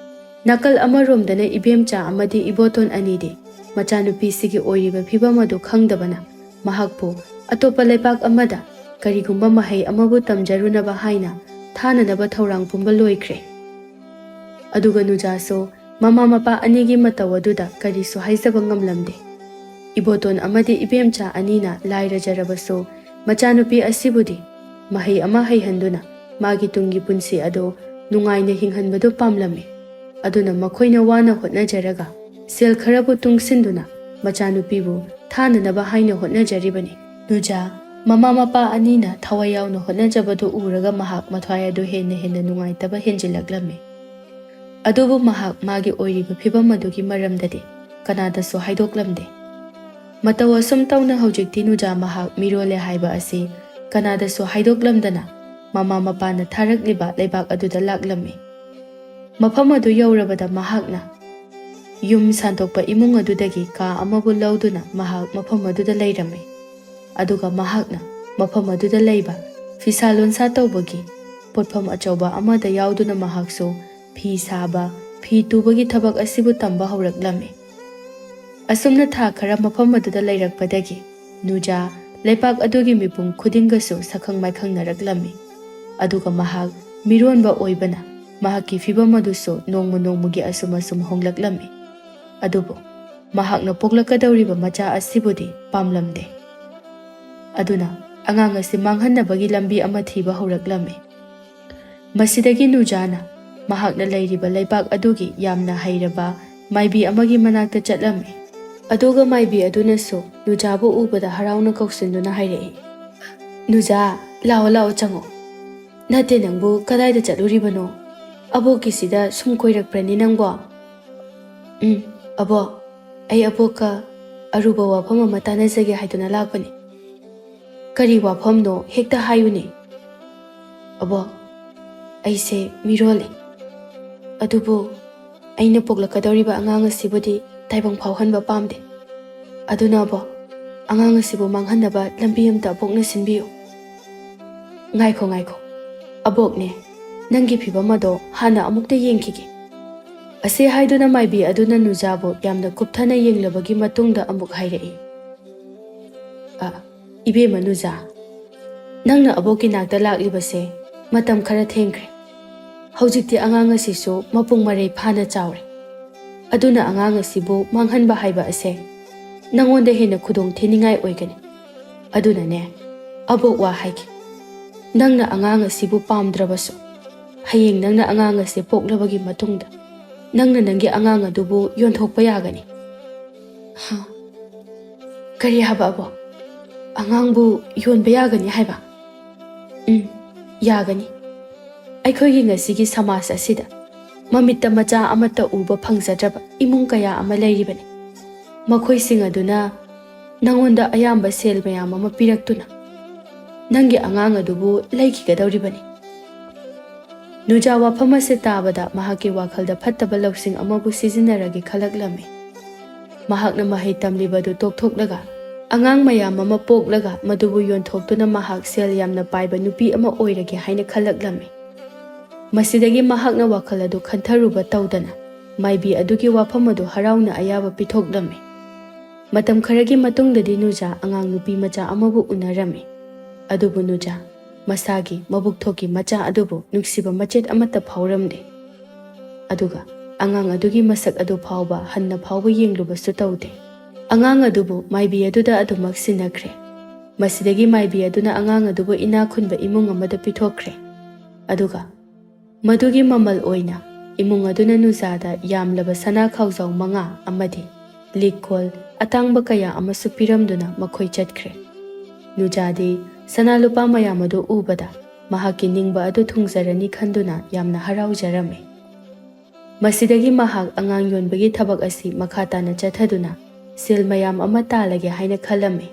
ꯅꯥꯀꯜ ꯑꯃꯔꯣꯝꯗꯅ ꯏꯕꯦꯝꯆꯥ ꯑꯃꯗꯤ ꯏꯕꯣꯇꯣꯟ ꯑꯅꯤꯗꯤ ꯃꯆꯥꯅꯨꯄꯤꯁꯤꯒꯤ ꯑꯣꯏꯔꯤꯕ ꯐꯤꯕꯝ ꯑꯗꯨ ꯈꯪꯗꯕꯅ ꯃꯍꯥꯛꯄꯨ ꯑꯇꯣꯞꯄ ꯂꯩꯕꯥꯛ ꯑꯃꯗ ꯀꯔꯤꯒꯨꯝꯕ ꯃꯍꯩ ꯑꯃꯕꯨ ꯇꯝꯖꯔꯨꯅꯕ ꯍꯥꯏꯅ ꯊꯥꯅꯅꯕ ꯊꯧꯔꯥꯡ ꯄꯨꯝꯕ ꯂꯣꯏꯈ꯭ꯔꯦ꯫ ꯑꯗꯨꯒ ꯅꯨꯖꯥꯁꯨ ꯃꯃꯥ ꯃꯄꯥ ꯑꯅꯤꯒꯤ ꯃꯇꯧ ꯑꯗꯨꯗ ꯀꯔꯤꯁꯨ ꯍꯥꯏꯖꯕ ꯉꯝꯂꯝꯗꯦ꯫ ꯏꯕꯣꯇꯣꯟ ꯑꯃꯗꯤ ꯏꯕꯦꯝꯆꯥ ꯑꯅꯤꯅ ꯂꯥꯏꯔꯖꯔꯕꯁꯨ, ꯃꯆꯥꯅꯨꯄꯤ ꯑꯁꯤꯕꯨꯗꯤ ꯃꯍꯩ ꯑꯃ ꯍꯩꯍꯟꯗꯨꯅ ꯃꯥꯒꯤ ꯇꯨꯡꯒꯤ ꯄꯨꯟꯁꯤ ꯑꯗꯨ ꯅꯨꯡꯉꯥꯏꯅ ꯍꯤꯡꯍꯟꯕꯗꯨ ꯄꯥꯝꯂꯝꯃꯤ꯫ ꯑꯗꯨꯅ ꯃꯈꯣꯏꯅ ꯋꯥꯅ ꯍꯣꯠꯅꯖꯔꯒ ꯁꯦꯜ ꯈꯔꯕꯨ ꯇꯨꯡꯁꯤꯟꯗꯨꯅ ꯃꯆꯥꯅꯨꯄꯤꯕꯨ ꯊꯥꯅꯅꯕ ꯍꯥꯏꯅ ꯍꯣꯠꯅꯖꯔꯤꯕꯅꯤ꯫ ꯅꯨꯖꯥ ꯃꯃꯥ ꯃꯄꯥ ꯑꯅꯤꯅ ꯊꯋꯥꯏ ꯌꯥꯎꯅ ꯍꯣꯠꯅꯖꯕꯗꯨ ꯎꯔꯒ ꯃꯍꯥꯛ ꯃꯊ꯭ꯋꯥꯏ ꯑꯗꯨ ꯍꯦꯟꯅ ꯍꯦꯟꯅ ꯅꯨꯡꯉꯥꯏꯇꯕ ꯍꯦꯟꯖꯤꯜꯂꯛꯂꯝꯃꯤ꯫ ꯑꯗꯨꯕꯨ ꯃꯍꯥꯛ ꯃꯥꯒꯤ ꯑꯣꯏꯔꯤꯕ ꯐꯤꯚꯝ ꯑꯗꯨꯒꯤ ꯃꯔꯝꯗꯗꯤ ꯀꯅꯥꯗꯁꯨ ꯍꯥꯏꯗꯣꯛꯂꯝꯗꯦ꯫ ꯃꯇꯧ ꯑꯁꯨꯝ ꯇꯧꯅ ꯍꯧꯖꯤꯛꯇꯤ ꯅꯨꯖꯥ ꯃꯍꯥꯛ ꯃꯤꯔꯣꯜꯂꯦ ꯍꯥꯏꯕ ꯑꯁꯤ ꯀꯅꯥꯗꯁꯨ ꯍꯥꯏꯗꯣꯛꯂꯝꯗꯅ ꯃꯃꯥ ꯃꯄꯥꯅ ꯊꯥꯔꯛꯂꯤꯕ ꯂꯩꯕꯥꯛ ꯑꯗꯨꯗ ꯂꯥꯛꯂꯝꯃꯤ꯫ ꯃꯐꯝ ꯑꯗꯨ ꯌꯧꯔꯕꯗ ꯃꯍꯥꯛꯅ ꯌꯨꯝ ꯁꯥꯟꯗꯣꯛꯄ ꯏꯃꯨꯡ ꯑꯗꯨꯗꯒꯤ ꯀꯥ ꯑꯃꯕꯨ ꯂꯧꯗꯨꯅ ꯃꯍꯥꯛ ꯃꯐꯝ ꯑꯗꯨꯗ ꯂꯩꯔꯝꯃꯤ꯫ ꯑꯗꯨꯒ ꯃꯍꯥꯛꯅ ꯃꯐꯝ ꯑꯗꯨꯗ ꯂꯩꯕ ꯐꯤꯁꯥ ꯂꯣꯟꯁꯥ ꯇꯧꯕꯒꯤ ꯄꯣꯠꯐꯝ ꯑꯆꯧꯕ ꯑꯃꯗ ꯌꯥꯎꯗꯨꯅ ꯃꯍꯥꯛꯁꯨ ꯐꯤ ꯁꯥꯕ, ꯐꯤ ꯇꯨꯕꯒꯤ ꯊꯕꯛ ꯑꯁꯤꯕꯨ ꯇꯝꯕ ꯍꯧꯔꯛꯂꯝꯃꯤ꯫ ꯑꯁꯨꯝꯅ ꯊꯥ ꯈꯔ ꯃꯐꯝ ꯑꯗꯨꯗ ꯂꯩꯔꯛꯄꯗꯒꯤ ꯅꯨꯖꯥ ꯂꯩꯄꯥꯛ ꯑꯗꯨꯒꯤ ꯃꯤꯄꯨꯝ ꯈꯨꯗꯤꯡꯒꯁꯨ ꯁꯛꯈꯪ ꯃꯥꯏꯈꯪꯅꯔꯛꯂꯝꯃꯤ꯫ ꯑꯗꯨꯒ ꯃꯍꯥꯛ ꯃꯤꯔꯣꯟꯕ ꯑꯣꯏꯕꯅ ꯃꯍꯥꯛꯀꯤ ꯐꯤꯚꯝ ꯑꯗꯨꯁꯨ ꯅꯣꯡꯃ ꯅꯣꯡꯃꯒꯤ ꯑꯁꯨꯝ ꯑꯁꯨꯝ ꯍꯣꯡꯂꯛꯂꯝꯃꯤ꯫ ꯑꯗꯨꯕꯨ ꯃꯍꯥꯛꯅ ꯄꯣꯛꯂꯛꯀꯗꯧꯔꯤꯕ ꯃꯆꯥ ꯑꯁꯤꯕꯨꯗꯤ ꯄꯥꯝꯂꯝꯗꯦ꯫ ꯑꯗꯨꯅ ꯑꯉꯥꯡ ꯑꯁꯤ ꯃꯥꯡꯍꯟꯅꯕꯒꯤ ꯂꯝꯕꯤ ꯑꯃ ꯊꯤꯕ ꯍꯧꯔꯛꯂꯝꯃꯤ꯫ ꯃꯁꯤꯗꯒꯤ ꯅꯨꯖꯥꯅ ꯃꯍꯥꯛꯅ ꯂꯩꯔꯤꯕ ꯂꯩꯕꯥꯛ ꯑꯗꯨꯒꯤ ꯌꯥꯝꯅ ꯍꯩꯔꯕ ꯃꯥꯏꯕꯤ ꯑꯃꯒꯤ ꯃꯅꯥꯛꯇ ꯆꯠꯂꯝꯃꯤ꯫ ꯑꯗꯨꯒ ꯃꯥꯏꯕꯤ ꯑꯗꯨꯅꯁꯨ ꯅꯨꯖꯥꯕꯨ ꯎꯕꯗ ꯍꯔꯥꯎꯅ ꯀꯧꯁꯤꯟꯗꯨꯅ ꯍꯥꯏꯔꯛꯏ, "ꯅꯨꯖꯥ, ꯂꯥꯛꯑꯣ, ꯂꯥꯛꯑꯣ, ꯆꯪꯉꯣ꯫ ꯅꯠꯇꯦ, ꯅꯪꯕꯨ ꯀꯗꯥꯏꯗ ꯆꯠꯂꯨꯔꯤꯕꯅꯣ? ꯑꯕꯣꯛꯀꯤꯁꯤꯗ ꯁꯨꯝ ꯀꯣꯏꯔꯛꯄ꯭ꯔꯅꯤ ꯅꯪꯕꯣ?" "ꯎꯝ, ꯑꯕꯣꯛ, ꯑꯩ ꯑꯕꯣꯛꯀ ꯑꯔꯨꯕ ꯋꯥꯐꯝ ꯑꯃ ꯇꯥꯟꯅꯖꯒꯦ ꯍꯥꯏꯗꯨꯅ ꯂꯥꯛꯄꯅꯤ꯫" "ꯀꯔꯤ ꯋꯥꯐꯝꯅꯣ? ꯍꯦꯛꯇ ꯍꯥꯏꯌꯨꯅꯦ꯫" "ꯑꯕꯣꯛ, ꯑꯩꯁꯦ ꯃꯤꯔꯣꯜꯂꯤ꯫ ꯑꯗꯨꯕꯨ ꯑꯩꯅ ꯄꯣꯛꯂꯛꯀꯗꯧꯔꯤꯕ ꯑꯉꯥꯡ ꯑꯁꯤꯕꯨꯗꯤ ꯇꯥꯏꯕꯪ ꯐꯥꯎꯍꯟꯕ ꯄꯥꯝꯗꯦ꯫ ꯑꯗꯨꯅ ꯑꯕꯣꯛ, ꯑꯉꯥꯡ ꯑꯁꯤꯕꯨ ꯃꯥꯡꯍꯟꯅꯕ ꯂꯝꯕꯤ ꯑꯝꯇ ꯑꯕꯣꯛꯅ ꯁꯤꯟꯕꯤꯌꯨ꯫" "ꯉꯥꯏꯈꯣ, ꯉꯥꯏꯈꯣ꯫ ꯑꯕꯣꯛꯅꯦ, ꯅꯪꯒꯤ ꯐꯤꯕꯝ ꯑꯗꯣ ꯍꯥꯟꯅ ꯑꯃꯨꯛꯇ ꯌꯦꯡꯈꯤꯒꯦ꯫" ꯑꯁꯤ ꯍꯥꯏꯗꯨꯅ ꯃꯥꯏꯕꯤ ꯑꯗꯨꯅ ꯅꯨꯖꯥꯕꯨ ꯌꯥꯝꯅ ꯀꯨꯞꯊꯅ ꯌꯦꯡꯂꯕꯒꯤ ꯃꯇꯨꯡꯗ ꯑꯃꯨꯛ ꯍꯥꯏꯔꯛꯏ, "ꯑ, ꯏꯕꯦꯝꯃ ꯅꯨꯖꯥ, ꯅꯪꯅ ꯑꯕꯣꯛꯀꯤ ꯅꯥꯛꯇ ꯂꯥꯛꯂꯤꯕꯁꯦ ꯃꯇꯝ ꯈꯔ ꯊꯦꯡꯈ꯭ꯔꯦ꯫ ꯍꯧꯖꯤꯛꯇꯤ ꯑꯉꯥꯡ ꯑꯁꯤꯁꯨ ꯃꯄꯨꯡ ꯃꯔꯩ ꯐꯥꯅ ꯆꯥꯎꯔꯦ꯫ ꯑꯗꯨꯅ ꯑꯉꯥꯡ ꯑꯁꯤꯕꯨ ꯃꯥꯡꯍꯟꯕ ꯍꯥꯏꯕ ꯑꯁꯦ ꯅꯪꯉꯣꯟꯗ ꯍꯦꯟꯅ ꯈꯨꯗꯣꯡ ꯊꯤꯅꯤꯡꯉꯥꯏ ꯑꯣꯏꯒꯅꯤ꯫ ꯑꯗꯨꯅꯅꯦ, ꯑꯕꯣꯛ ꯋꯥ ꯍꯥꯏꯒꯦ꯫ ꯅꯪꯅ ꯑꯉꯥꯡ ꯑꯁꯤꯕꯨ ꯄꯥꯝꯗ꯭ꯔꯕꯁꯨ, ꯍꯌꯦꯡ ꯅꯪꯅ ꯑꯉꯥꯡ ꯑꯁꯤ ꯄꯣꯛꯂꯕꯒꯤ ꯃꯇꯨꯡꯗ ꯅꯪꯅ ꯅꯪꯒꯤ ꯑꯉꯥꯡ ꯑꯗꯨꯕꯨ ꯌꯣꯟꯊꯣꯛꯄ ꯌꯥꯒꯅꯤ꯫ ꯍꯥ? ꯀꯔꯤ ꯍꯥꯏꯕ ꯑꯕꯣꯛ? ꯑꯉꯥꯡꯕꯨ ꯌꯣꯟꯕ ꯌꯥꯒꯅꯤ ꯍꯥꯏꯕ? ꯎꯝ, ꯌꯥꯒꯅꯤ꯫ ꯑꯩꯈꯣꯏꯒꯤ ꯉꯁꯤꯒꯤ ꯁꯃꯥꯖ ꯑꯁꯤꯗ ꯃꯃꯤꯠꯇ ꯃꯆꯥ ꯑꯃꯠꯇ ꯎꯕ ꯐꯪꯖꯗ꯭ꯔꯕ ꯏꯃꯨꯡ ꯀꯌꯥ ꯑꯃ ꯂꯩꯔꯤꯕꯅꯤ꯫ ꯃꯈꯣꯏꯁꯤꯡ ꯑꯗꯨꯅ ꯅꯉꯣꯟꯗ ꯑꯌꯥꯝꯕ ꯁꯦꯜ ꯃꯌꯥꯝ ꯑꯃ ꯄꯤꯔꯛꯇꯨꯅ ꯅꯪꯒꯤ ꯑꯉꯥꯡ ꯑꯗꯨꯕꯨ ꯂꯩꯈꯤꯒꯗꯧꯔꯤꯕꯅꯤ꯫ ꯅꯨꯖꯥ ꯋꯥꯐꯝ ꯑꯁꯤ ꯇꯥꯕꯗ ꯃꯍꯥꯛꯀꯤ ꯋꯥꯈꯜꯗ ꯐꯠꯇꯕ ꯂꯧꯁꯤꯡ ꯑꯃꯕꯨ ꯁꯤꯖꯤꯟꯅꯔꯒꯦ ꯈꯜꯂꯛꯂꯝꯃꯤ꯫ ꯃꯍꯥꯛꯅ ꯃꯍꯩ ꯇꯝꯂꯤꯕ ꯑꯗꯨ ꯇꯣꯛꯊꯣꯛꯂꯒ ꯑꯉꯥꯡ ꯃꯌꯥꯝ ꯑꯃ ꯄꯣꯛꯂꯒ ꯃꯗꯨꯕꯨ ꯌꯣꯟꯊꯣꯛꯇꯨꯅ ꯃꯍꯥꯛ ꯁꯦꯜ ꯌꯥꯝꯅ ꯄꯥꯏꯕ ꯅꯨꯄꯤ ꯑꯃ ꯑꯣꯏꯔꯒꯦ ꯍꯥꯏꯅ ꯈꯜꯂꯛꯂꯝꯃꯤ꯫ ꯃꯁꯤꯗꯒꯤ ꯃꯍꯥꯛꯅ ꯋꯥꯈꯜ ꯑꯗꯨ ꯈꯟꯊꯔꯨꯕ ꯇꯧꯗꯅ ꯃꯥꯏꯕꯤ ꯑꯗꯨꯒꯤ ꯋꯥꯐꯝ ꯑꯗꯨ ꯍꯔꯥꯎꯅ ꯑꯌꯥꯕ ꯄꯤꯊꯣꯛꯂꯝꯃꯤ꯫ ꯃꯇꯝ ꯈꯔꯒꯤ ꯃꯇꯨꯡꯗꯗꯤ ꯅꯨꯖꯥ ꯑꯉꯥꯡ ꯅꯨꯄꯤ ꯃꯆꯥ ꯑꯃꯕꯨ ꯎꯅꯔꯝꯃꯤ꯫ ꯑꯗꯨꯕꯨ ꯅꯨꯖꯥ ꯃꯁꯥꯒꯤ ꯃꯕꯨꯛ ꯊꯣꯛꯀꯤ ꯃꯆꯥ ꯑꯗꯨꯕꯨ ꯅꯨꯡꯁꯤꯕ ꯃꯆꯦꯠ ꯑꯃꯠꯇ ꯐꯥꯎꯔꯝꯗꯦ꯫ ꯑꯗꯨꯒ ꯑꯉꯥꯡ ꯑꯗꯨꯒꯤ ꯃꯁꯛ ꯑꯗꯨ ꯐꯥꯎꯕ ꯍꯟꯅ ꯐꯥꯎꯕ ꯌꯦꯡꯂꯨꯕꯁꯨ ꯇꯧꯗꯦ꯫ ꯑꯉꯥꯡ ꯑꯗꯨꯕꯨ ꯃꯥꯏꯕꯤ ꯑꯗꯨꯗ ꯑꯗꯨꯃꯛ ꯁꯤꯟꯅꯈ꯭ꯔꯦ꯫ ꯃꯁꯤꯗꯒꯤ ꯃꯥꯏꯕꯤ ꯑꯗꯨꯅ ꯑꯉꯥꯡ ꯑꯗꯨꯕꯨ ꯏꯅꯥꯛ ꯈꯨꯟꯕ ꯏꯃꯨꯡ ꯑꯃꯗ ꯄꯤꯊꯣꯛꯈ꯭ꯔꯦ꯫ ꯑꯗꯨꯒ ꯃꯗꯨꯒꯤ ꯃꯃꯜ ꯑꯣꯏꯅ ꯏꯃꯨꯡ ꯑꯗꯨꯅ ꯅꯨꯖꯥꯗ ꯌꯥꯝꯂꯕ ꯁꯅꯥ ꯈꯥꯎꯖꯥꯎ ꯃꯉꯥ ꯑꯃꯗꯤ ꯂꯤꯛ ꯀꯣꯜ ꯑꯇꯥꯡꯕ ꯀꯌꯥ ꯑꯃꯁꯨ ꯄꯤꯔꯝꯗꯨꯅ ꯃꯈꯣꯏ ꯆꯠꯈ꯭ꯔꯦ꯫ ꯅꯨꯖꯥꯗꯤ ꯁꯅꯥ ꯂꯨꯄꯥ ꯃꯌꯥꯝ ꯑꯗꯨ ꯎꯕꯗ ꯃꯍꯥꯛꯀꯤ ꯅꯤꯡꯕ ꯑꯗꯨ ꯊꯨꯡꯖꯔꯅꯤ ꯈꯟꯗꯨꯅ ꯌꯥꯝꯅ ꯍꯔꯥꯎꯖꯔꯝꯃꯤ꯫ ꯃꯁꯤꯗꯒꯤ ꯃꯍꯥꯛ ꯑꯉꯥꯡ ꯌꯣꯟꯕꯒꯤ ꯊꯕꯛ ꯑꯁꯤ ꯃꯈꯥ ꯇꯥꯅ ꯆꯠꯊꯗꯨꯅ ꯁꯦꯜ ꯃꯌꯥꯝ ꯑꯃ ꯇꯥꯜꯂꯒꯦ ꯍꯥꯏꯅ ꯈꯜꯂꯝꯃꯤ꯫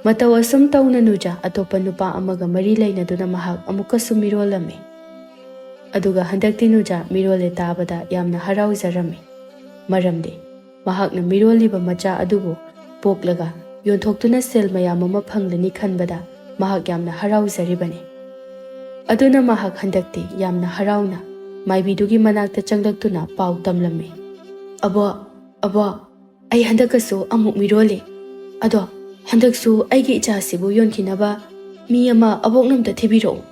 ꯃꯇꯧ ꯑꯁꯨꯝ ꯇꯧꯅ ꯅꯨꯖꯥ ꯑꯇꯣꯞꯄ ꯅꯨꯄꯥ ꯑꯃꯒ ꯃꯔꯤ ꯂꯩꯅꯗꯨꯅ ꯃꯍꯥꯛ ꯑꯃꯨꯛꯀꯁꯨ ꯃꯤꯔꯣꯜꯂꯝꯃꯤ꯫ ꯑꯗꯨꯒ ꯍꯟꯗꯛꯇꯤ ꯅꯨꯖꯥ ꯃꯤꯔꯣꯜꯂꯦ ꯇꯥꯕꯗ ꯌꯥꯝꯅ ꯍꯔꯥꯎꯖꯔꯝꯃꯤ꯫ ꯃꯔꯝꯗꯤ ꯃꯍꯥꯛꯅ ꯃꯤꯔꯣꯜꯂꯤꯕ ꯃꯆꯥ ꯑꯗꯨꯕꯨ ꯄꯣꯛꯂꯒ ꯌꯣꯟꯊꯣꯛꯇꯨꯅ ꯁꯦꯜ ꯃꯌꯥꯝ ꯑꯃ ꯐꯪꯂꯅꯤ ꯈꯟꯕꯗ ꯃꯍꯥꯛ ꯌꯥꯝꯅ ꯍꯔꯥꯎꯖꯔꯤꯕꯅꯤ꯫ ꯑꯗꯨꯅ ꯃꯍꯥꯛ ꯍꯟꯗꯛꯇꯤ ꯌꯥꯝꯅ ꯍꯔꯥꯎꯅ ꯃꯥꯏꯕꯤꯗꯨꯒꯤ ꯃꯅꯥꯛꯇ ꯆꯪꯂꯛꯇꯨꯅ ꯄꯥꯎ ꯇꯝꯂꯝꯃꯤ꯫ "ꯑꯕꯣ, ꯑꯕꯣ, ꯑꯩ ꯍꯟꯗꯛꯀꯁꯨ ꯑꯃꯨꯛ ꯃꯤꯔꯣꯜꯂꯤ꯫ ꯑꯗꯣ ꯍꯟꯗꯛꯁꯨ ꯑꯩꯒꯤ ꯏꯆꯥꯁꯤꯕꯨ ꯌꯣꯟꯈꯤꯅꯕ ꯃꯤ ꯑꯃ ꯑꯕꯣꯛꯅ ꯑꯝꯇ ꯊꯤꯕꯤꯔꯛꯎ꯫"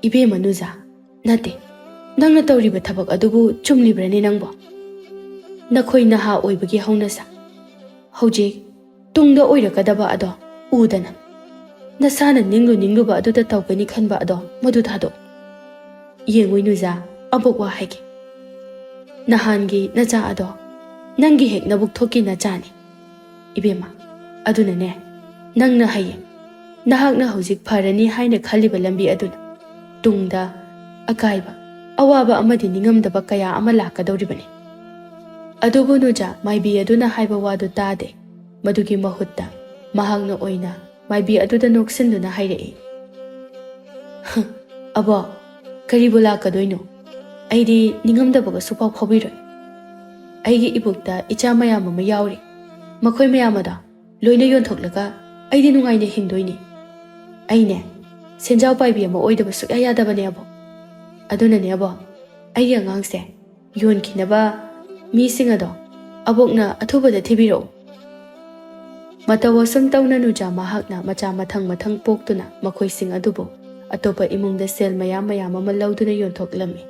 "ꯏꯕꯦꯝꯃ ꯅꯨꯖꯥ, ꯅꯠꯇꯦ, ꯅꯪꯅ ꯇꯧꯔꯤꯕ ꯊꯕꯛ ꯑꯗꯨꯕꯨ ꯆꯨꯝꯂꯤꯕ꯭ꯔꯅꯦ ꯅꯪꯕꯣ?" ꯅꯈꯣꯏ ꯅꯍꯥ ꯑꯣꯏꯕꯒꯤ ꯍꯧꯅꯁꯥ, ꯍꯧꯖꯤꯛ ꯇꯨꯡꯗ ꯑꯣꯏꯔꯛꯀꯗꯕ ꯑꯗꯣ ꯎꯗꯅ, ꯅꯁꯥꯅ ꯅꯤꯡꯂꯨ ꯅꯤꯡꯂꯨꯕ ꯑꯗꯨꯗ ꯇꯧꯒꯅꯤ ꯈꯟꯕ ꯑꯗꯣ ꯃꯗꯨ ꯊꯥꯗꯣꯛ꯫ ꯌꯦꯡꯉꯨ ꯅꯨꯖꯥ, ꯑꯕꯣꯛ ꯋꯥ ꯍꯥꯏꯒꯦ꯫ ꯅꯍꯥꯟꯒꯤ ꯅꯆꯥ ꯑꯗꯣ ꯅꯪꯒꯤ ꯍꯦꯛ ꯅꯕꯨꯛ ꯊꯣꯛꯀꯤ ꯅꯆꯥꯅꯤ, ꯏꯕꯦꯝꯃ꯫ ꯑꯗꯨꯅꯅꯦ, ꯅꯪꯅ ꯍꯌꯦꯡ ꯅꯍꯥꯛꯅ ꯍꯧꯖꯤꯛ ꯐꯔꯅꯤ ꯍꯥꯏꯅ ꯈꯜꯂꯤꯕ ꯂꯝꯕꯤ ꯑꯗꯨꯅ ꯇꯨꯡꯗ ꯑꯀꯥꯏꯕ, ꯑꯋꯥꯕ ꯑꯃꯗꯤ ꯅꯤꯡꯉꯝꯗꯕ ꯀꯌꯥ ꯑꯃ ꯂꯥꯛꯀꯗꯧꯔꯤꯕꯅꯤ꯫ ꯑꯗꯨꯕꯨ ꯅꯨꯖꯥ ꯃꯥꯏꯕꯤ ꯑꯗꯨꯅ ꯍꯥꯏꯕ ꯋꯥꯗꯨ ꯇꯥꯗꯦ꯫ ꯃꯗꯨꯒꯤ ꯃꯍꯨꯠꯇ ꯃꯍꯥꯛꯅ ꯑꯣꯏꯅ ꯃꯥꯏꯕꯤ ꯑꯗꯨꯗ ꯅꯣꯛꯁꯤꯟꯗꯨꯅ ꯍꯥꯏꯔꯛꯏ, "ꯍ, ꯑꯕꯣ, ꯀꯔꯤꯕꯨ ꯂꯥꯛꯀꯗꯣꯏꯅꯣ? ꯑꯩꯗꯤ ꯅꯤꯡꯉꯝꯗꯕꯒ ꯁꯨꯛꯐꯥꯎ ꯐꯥꯎꯕꯤꯔꯣꯏ꯫ ꯑꯩꯒꯤ ꯏꯕꯨꯛꯇ ꯏꯆꯥ ꯃꯌꯥꯝ ꯑꯃ ꯌꯥꯎꯔꯤ꯫ ꯃꯈꯣꯏ ꯃꯌꯥꯝ ꯑꯗꯣ ꯂꯣꯏꯅ ꯌꯣꯟꯊꯣꯛꯂꯒ ꯑꯩꯗꯤ ꯅꯨꯡꯉꯥꯏꯅ ꯍꯤꯡꯗꯣꯏꯅꯤ꯫ ꯑꯩꯅꯦ, ꯁꯦꯟꯖꯥꯎ ꯄꯥꯏꯕꯤ ꯑꯃ ꯑꯣꯏꯗꯕ ꯁꯨꯛꯌꯥ ꯌꯥꯗꯕꯅꯦ, ꯑꯕꯣ꯫ ꯑꯗꯨꯅꯅꯦ, ꯑꯕꯣ, ꯑꯩꯒꯤ ꯑꯉꯥꯡꯁꯦ ꯌꯣꯟꯈꯤꯅꯕ ꯃꯤꯁꯤꯡ ꯑꯗꯣ ꯑꯕꯣꯛꯅ ꯑꯊꯨꯕꯗ ꯊꯤꯕꯤꯔꯛꯎ꯫" ꯃꯇꯧ ꯑꯁꯨꯝ ꯇꯧꯅ ꯅꯨꯖꯥ ꯃꯍꯥꯛꯅ ꯃꯆꯥ ꯃꯊꯪ ꯃꯊꯪ ꯄꯣꯛꯇꯨꯅ ꯃꯈꯣꯏꯁꯤꯡ ꯑꯗꯨꯕꯨ ꯑꯇꯣꯞꯄ ꯏꯃꯨꯡꯗ ꯁꯦꯜ ꯃꯌꯥꯝ ꯃꯌꯥꯝ ꯑꯃ ꯂꯧꯗꯨꯅ ꯌꯣꯟꯊꯣꯛꯂꯝꯃꯤ꯫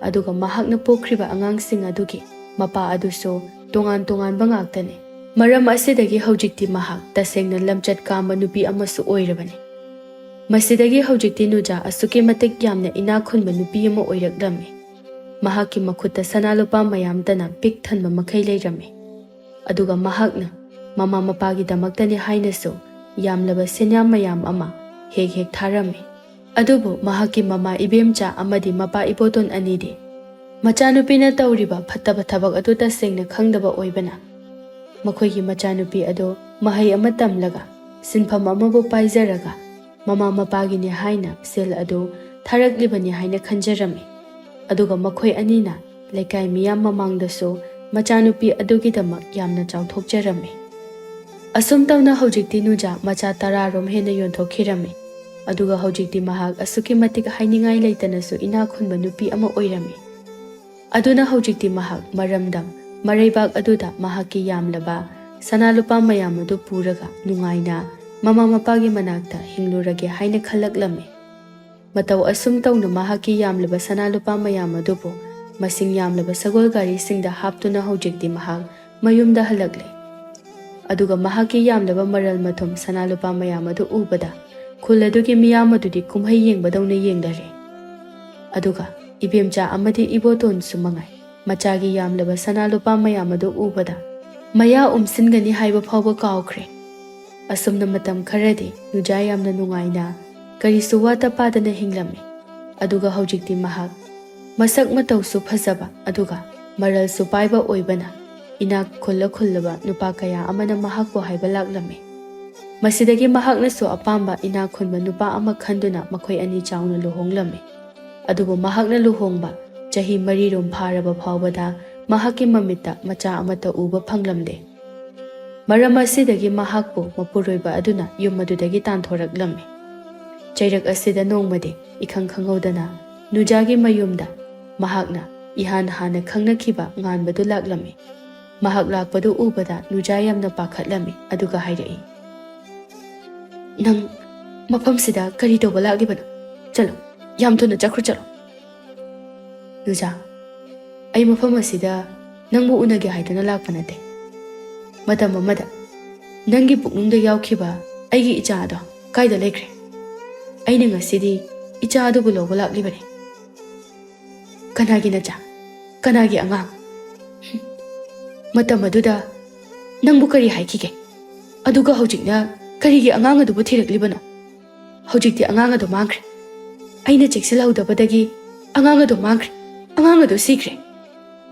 ꯑꯗꯨꯒ ꯃꯍꯥꯛꯅ ꯄꯣꯛꯈ꯭ꯔꯤꯕ ꯑꯉꯥꯡꯁꯤꯡ ꯑꯗꯨꯒꯤ ꯃꯄꯥ ꯑꯗꯨꯁꯨ ꯇꯣꯉꯥꯟ ꯇꯣꯉꯥꯟꯕ ꯉꯥꯛꯇꯅꯤ꯫ ꯃꯔꯝ ꯑꯁꯤꯗꯒꯤ ꯍꯧꯖꯤꯛꯇꯤ ꯃꯍꯥꯛ ꯇꯁꯦꯡꯅ ꯂꯝꯆꯠ ꯀꯥꯝꯕ ꯅꯨꯄꯤ ꯑꯃꯁꯨ ꯑꯣꯏꯔꯕꯅꯤ꯫ ꯃꯁꯤꯗꯒꯤ ꯍꯧꯖꯤꯛꯇꯤ ꯅꯨꯖꯥ ꯑꯁꯨꯛꯀꯤ ꯃꯇꯤꯛ ꯌꯥꯝꯅ ꯏꯅꯥꯛ ꯈꯨꯟꯕ ꯅꯨꯄꯤ ꯑꯃ ꯑꯣꯏꯔꯛꯂꯝꯃꯤ꯫ ꯃꯍꯥꯛꯀꯤ ꯃꯈꯨꯠꯇ ꯁꯅꯥ ꯂꯨꯄꯥ ꯃꯌꯥꯝꯇꯅ ꯄꯤꯛ ꯊꯟꯕ ꯃꯈꯩ ꯂꯩꯔꯝꯃꯤ꯫ ꯑꯗꯨꯒ ꯃꯍꯥꯛꯅ ꯃꯃꯥ ꯃꯄꯥꯒꯤꯗꯃꯛꯇꯅꯤ ꯍꯥꯏꯅꯁꯨ ꯌꯥꯝꯂꯕ ꯁꯦꯟꯌꯥꯝ ꯃꯌꯥꯝ ꯑꯃ ꯍꯦꯛ ꯍꯦꯛ ꯊꯥꯔꯝꯃꯤ꯫ ꯑꯗꯨꯕꯨ ꯃꯍꯥꯛꯀꯤ ꯃꯃꯥ ꯏꯕꯦꯝꯆꯥ ꯑꯃꯗꯤ ꯃꯄꯥ ꯏꯕꯣꯇꯣꯟ ꯑꯅꯤꯗꯤ ꯃꯆꯥꯅꯨꯄꯤꯅ ꯇꯧꯔꯤꯕ ꯐꯠꯇꯕ ꯊꯕꯛ ꯑꯗꯨ ꯇꯁꯦꯡꯅ ꯈꯪꯗꯕ ꯑꯣꯏꯕꯅ, ꯃꯈꯣꯏꯒꯤ ꯃꯆꯥꯅꯨꯄꯤ ꯑꯗꯨ ꯃꯍꯩ ꯑꯃ ꯇꯝꯂꯒ, ꯁꯤꯟꯐꯝ ꯑꯃꯕꯨ ꯄꯥꯏꯖꯔꯒ, ꯃꯃꯥ ꯃꯄꯥꯒꯤꯅꯤ ꯍꯥꯏꯅ ꯁꯦꯜ ꯑꯗꯨ ꯊꯥꯔꯛꯂꯤꯕꯅꯤ ꯍꯥꯏꯅ ꯈꯟꯖꯔꯝꯃꯤ꯫ ꯑꯗꯨꯒ ꯃꯈꯣꯏ ꯑꯅꯤꯅ ꯂꯩꯀꯥꯏ ꯃꯤꯌꯥꯝ ꯃꯃꯥꯡꯗꯁꯨ ꯃꯆꯥꯅꯨꯄꯤ ꯑꯗꯨꯒꯤꯗꯃꯛ ꯌꯥꯝꯅ ꯆꯥꯎꯊꯣꯛꯆꯔꯝꯃꯤ꯫ ꯑꯁꯨꯝ ꯇꯧꯅ ꯍꯧꯖꯤꯛꯇꯤ ꯅꯨꯖꯥ ꯃꯆꯥ ꯇꯔꯥꯔꯣꯝ ꯍꯦꯟꯅ ꯌꯣꯟꯊꯣꯛꯈꯤꯔꯝꯃꯤ꯫ ꯑꯗꯨꯒ ꯍꯧꯖꯤꯛꯇꯤ ꯃꯍꯥꯛ ꯑꯁꯨꯛꯀꯤ ꯃꯇꯤꯛ ꯍꯥꯏꯅꯤꯡꯉꯥꯏ ꯂꯩꯇꯅꯁꯨ ꯏꯅꯥꯛ ꯈꯨꯟꯕ ꯅꯨꯄꯤ ꯑꯃ ꯑꯣꯏꯔꯝꯃꯤ꯫ ꯑꯗꯨꯅ ꯍꯧꯖꯤꯛꯇꯤ ꯃꯍꯥꯛ ꯃꯔꯝꯗꯝ ꯃꯔꯩꯕꯥꯛ ꯑꯗꯨꯗ ꯃꯍꯥꯛꯀꯤ ꯌꯥꯝꯂꯕ ꯁꯅꯥ ꯂꯨꯄꯥ ꯃꯌꯥꯝ ꯑꯗꯨ ꯄꯨꯔꯒ ꯅꯨꯡꯉꯥꯏꯅ ꯃꯃꯥ ꯃꯄꯥꯒꯤ ꯃꯅꯥꯛꯇ ꯍꯤꯡꯂꯨꯔꯒꯦ ꯍꯥꯏꯅ ꯈꯜꯂꯛꯂꯝꯃꯤ꯫ ꯃꯇꯧ ꯑꯁꯨꯝ ꯇꯧꯅ ꯃꯍꯥꯛꯀꯤ ꯌꯥꯝꯂꯕ ꯁꯅꯥ ꯂꯨꯄꯥ ꯃꯌꯥꯝ ꯑꯗꯨꯕꯨ ꯃꯁꯤꯡ ꯌꯥꯝꯂꯕ ꯁꯒꯣꯜ ꯒꯥꯔꯤꯁꯤꯡꯗ ꯍꯥꯞꯇꯨꯅ ꯍꯧꯖꯤꯛꯇꯤ ꯃꯍꯥꯛ ꯃꯌꯨꯝꯗ ꯍꯜꯂꯛꯂꯦ꯫ ꯑꯗꯨꯒ ꯃꯍꯥꯛꯀꯤ ꯌꯥꯝꯂꯕ ꯃꯔꯜ ꯃꯊꯨꯝ, ꯁꯅꯥ ꯂꯨꯄꯥ ꯃꯌꯥꯝ ꯑꯗꯨ ꯎꯕꯗ ꯈꯨꯜ ꯑꯗꯨꯒꯤ ꯃꯤꯌꯥꯝ ꯑꯗꯨꯗꯤ ꯀꯨꯝꯍꯩ ꯌꯦꯡꯕꯗꯧꯅ ꯌꯦꯡꯂꯔꯦ꯫ ꯑꯗꯨꯒ ꯏꯕꯦꯝꯆꯥ ꯑꯃꯗꯤ ꯏꯕꯣꯇꯣꯟꯁꯨ ꯃꯉꯥꯏ, ꯃꯆꯥꯒꯤ ꯌꯥꯝꯂꯕ ꯁꯅꯥ ꯂꯨꯄꯥ ꯃꯌꯥꯝ ꯑꯗꯨ ꯎꯕꯗ ꯃꯌꯥ ꯎꯝꯁꯤꯟꯒꯅꯤ ꯍꯥꯏꯕ ꯐꯥꯎꯕ ꯀꯥꯎꯈ꯭ꯔꯦ꯫ ꯑꯁꯨꯝꯅ ꯃꯇꯝ ꯈꯔꯗꯤ ꯅꯨꯖꯥ ꯌꯥꯝꯅ ꯅꯨꯡꯉꯥꯏꯅ, ꯀꯔꯤꯁꯨ ꯋꯥꯠꯇ ꯄꯥꯗꯅ ꯍꯤꯡꯂꯝꯃꯤ꯫ ꯑꯗꯨꯒ ꯍꯧꯖꯤꯛꯇꯤ ꯃꯍꯥꯛ ꯃꯁꯛ ꯃꯇꯧꯁꯨ ꯐꯖꯕ, ꯑꯗꯨꯒ ꯃꯔꯜꯁꯨ ꯄꯥꯏꯕ ꯑꯣꯏꯕꯅ, ꯏꯅꯥꯛ ꯈꯨꯜꯂ ꯈꯨꯜꯂꯕ ꯅꯨꯄꯥ ꯀꯌꯥ ꯑꯃꯅ ꯃꯍꯥꯛꯄꯨ ꯍꯥꯏꯕ ꯂꯥꯛꯂꯝꯃꯤ꯫ ꯃꯁꯤꯗꯒꯤ ꯃꯍꯥꯛꯅꯁꯨ ꯑꯄꯥꯝꯕ ꯏꯅꯥꯛ ꯈꯨꯟꯕ ꯅꯨꯄꯥ ꯑꯃ ꯈꯟꯗꯨꯅ ꯃꯈꯣꯏ ꯑꯅꯤ ꯆꯥꯎꯅ ꯂꯨꯍꯣꯡꯂꯝꯃꯤ꯫ ꯑꯗꯨꯕꯨ ꯃꯍꯥꯛꯅ ꯂꯨꯍꯣꯡꯕ ꯆꯍꯤ ꯃꯔꯤꯔꯣꯝ ꯐꯥꯔꯕ ꯐꯥꯎꯕꯗ ꯃꯍꯥꯛꯀꯤ ꯃꯃꯤꯠꯇ ꯃꯆꯥ ꯑꯃꯠꯇ ꯎꯕ ꯐꯪꯂꯝꯗꯦ꯫ ꯃꯔꯝ ꯑꯁꯤꯗꯒꯤ ꯃꯍꯥꯛꯄꯨ ꯃꯄꯨꯔꯣꯏꯕ ꯑꯗꯨꯅ ꯌꯨꯝ ꯑꯗꯨꯗꯒꯤ ꯇꯥꯟꯊꯣꯔꯛꯂꯝꯃꯤ꯫ ꯆꯩꯔꯛ ꯑꯁꯤꯗ ꯅꯣꯡꯃꯗꯤ ꯏꯈꯪ ꯈꯪꯍꯧꯗꯅ ꯅꯨꯖꯥꯒꯤ ꯃꯌꯨꯝꯗ ꯃꯍꯥꯛꯅ ꯏꯍꯥꯟ ꯍꯥꯟꯅ ꯈꯪꯅꯈꯤꯕ ꯉꯥꯟꯕꯗꯨ ꯂꯥꯛꯂꯝꯃꯤ꯫ ꯃꯍꯥꯛ ꯂꯥꯛꯄꯗꯨ ꯎꯕꯗ ꯅꯨꯖꯥ ꯌꯥꯝꯅ ꯄꯥꯈꯠꯂꯝꯃꯤ, ꯑꯗꯨꯒ ꯍꯥꯏꯔꯛꯏ, "ꯅꯪ ꯃꯐꯝꯁꯤꯗ ꯀꯔꯤ ꯇꯧꯕ ꯂꯥꯛꯂꯤꯕꯅꯣ? ꯆꯠꯂꯣ, ꯌꯥꯝ ꯊꯨꯅ ꯆꯠꯈ꯭ꯔꯣ, ꯆꯠꯂꯣ!" "ꯅꯨꯖꯥ, ꯑꯩ ꯃꯐꯝ ꯑꯁꯤꯗ ꯅꯪꯕꯨ ꯎꯅꯒꯦ ꯍꯥꯏꯗꯨꯅ ꯂꯥꯛꯄ ꯅꯠꯇꯦ꯫ ꯃꯇꯝ ꯑꯃꯗ ꯅꯪꯒꯤ ꯄꯨꯛꯅꯨꯡꯗ ꯌꯥꯎꯈꯤꯕ ꯑꯩꯒꯤ ꯏꯆꯥ ꯑꯗꯣ ꯀꯥꯏꯗ ꯂꯩꯈ꯭ꯔꯦ? ꯑꯩꯅ ꯉꯁꯤꯗꯤ ꯏꯆꯥ ꯑꯗꯨꯕꯨ ꯂꯧꯕ ꯂꯥꯛꯂꯤꯕꯅꯤ꯫" "ꯀꯅꯥꯒꯤ ꯅꯆꯥ? ꯀꯅꯥꯒꯤ ꯑꯉꯥꯡ? ꯃꯇꯝ ꯑꯗꯨꯗ ꯅꯪꯕꯨ ꯀꯔꯤ ꯍꯥꯏꯈꯤꯒꯦ? ꯑꯗꯨꯒ ꯍꯧꯖꯤꯛꯅ ꯀꯔꯤꯒꯤ ꯑꯉꯥꯡ ꯑꯗꯨꯕꯨ ꯊꯤꯔꯛꯂꯤꯕꯅꯣ? ꯍꯧꯖꯤꯛꯇꯤ ꯑꯉꯥꯡ ꯑꯗꯨ ꯃꯥꯡꯈ꯭ꯔꯦ꯫ ꯑꯩꯅ ꯆꯦꯛꯁꯤꯜꯍꯧꯗꯕꯗꯒꯤ ꯑꯉꯥꯡ ꯑꯗꯨ ꯃꯥꯡꯈ꯭ꯔꯦ꯫ ꯑꯉꯥꯡ ꯑꯗꯨ ꯁꯤꯈ꯭ꯔꯦ꯫"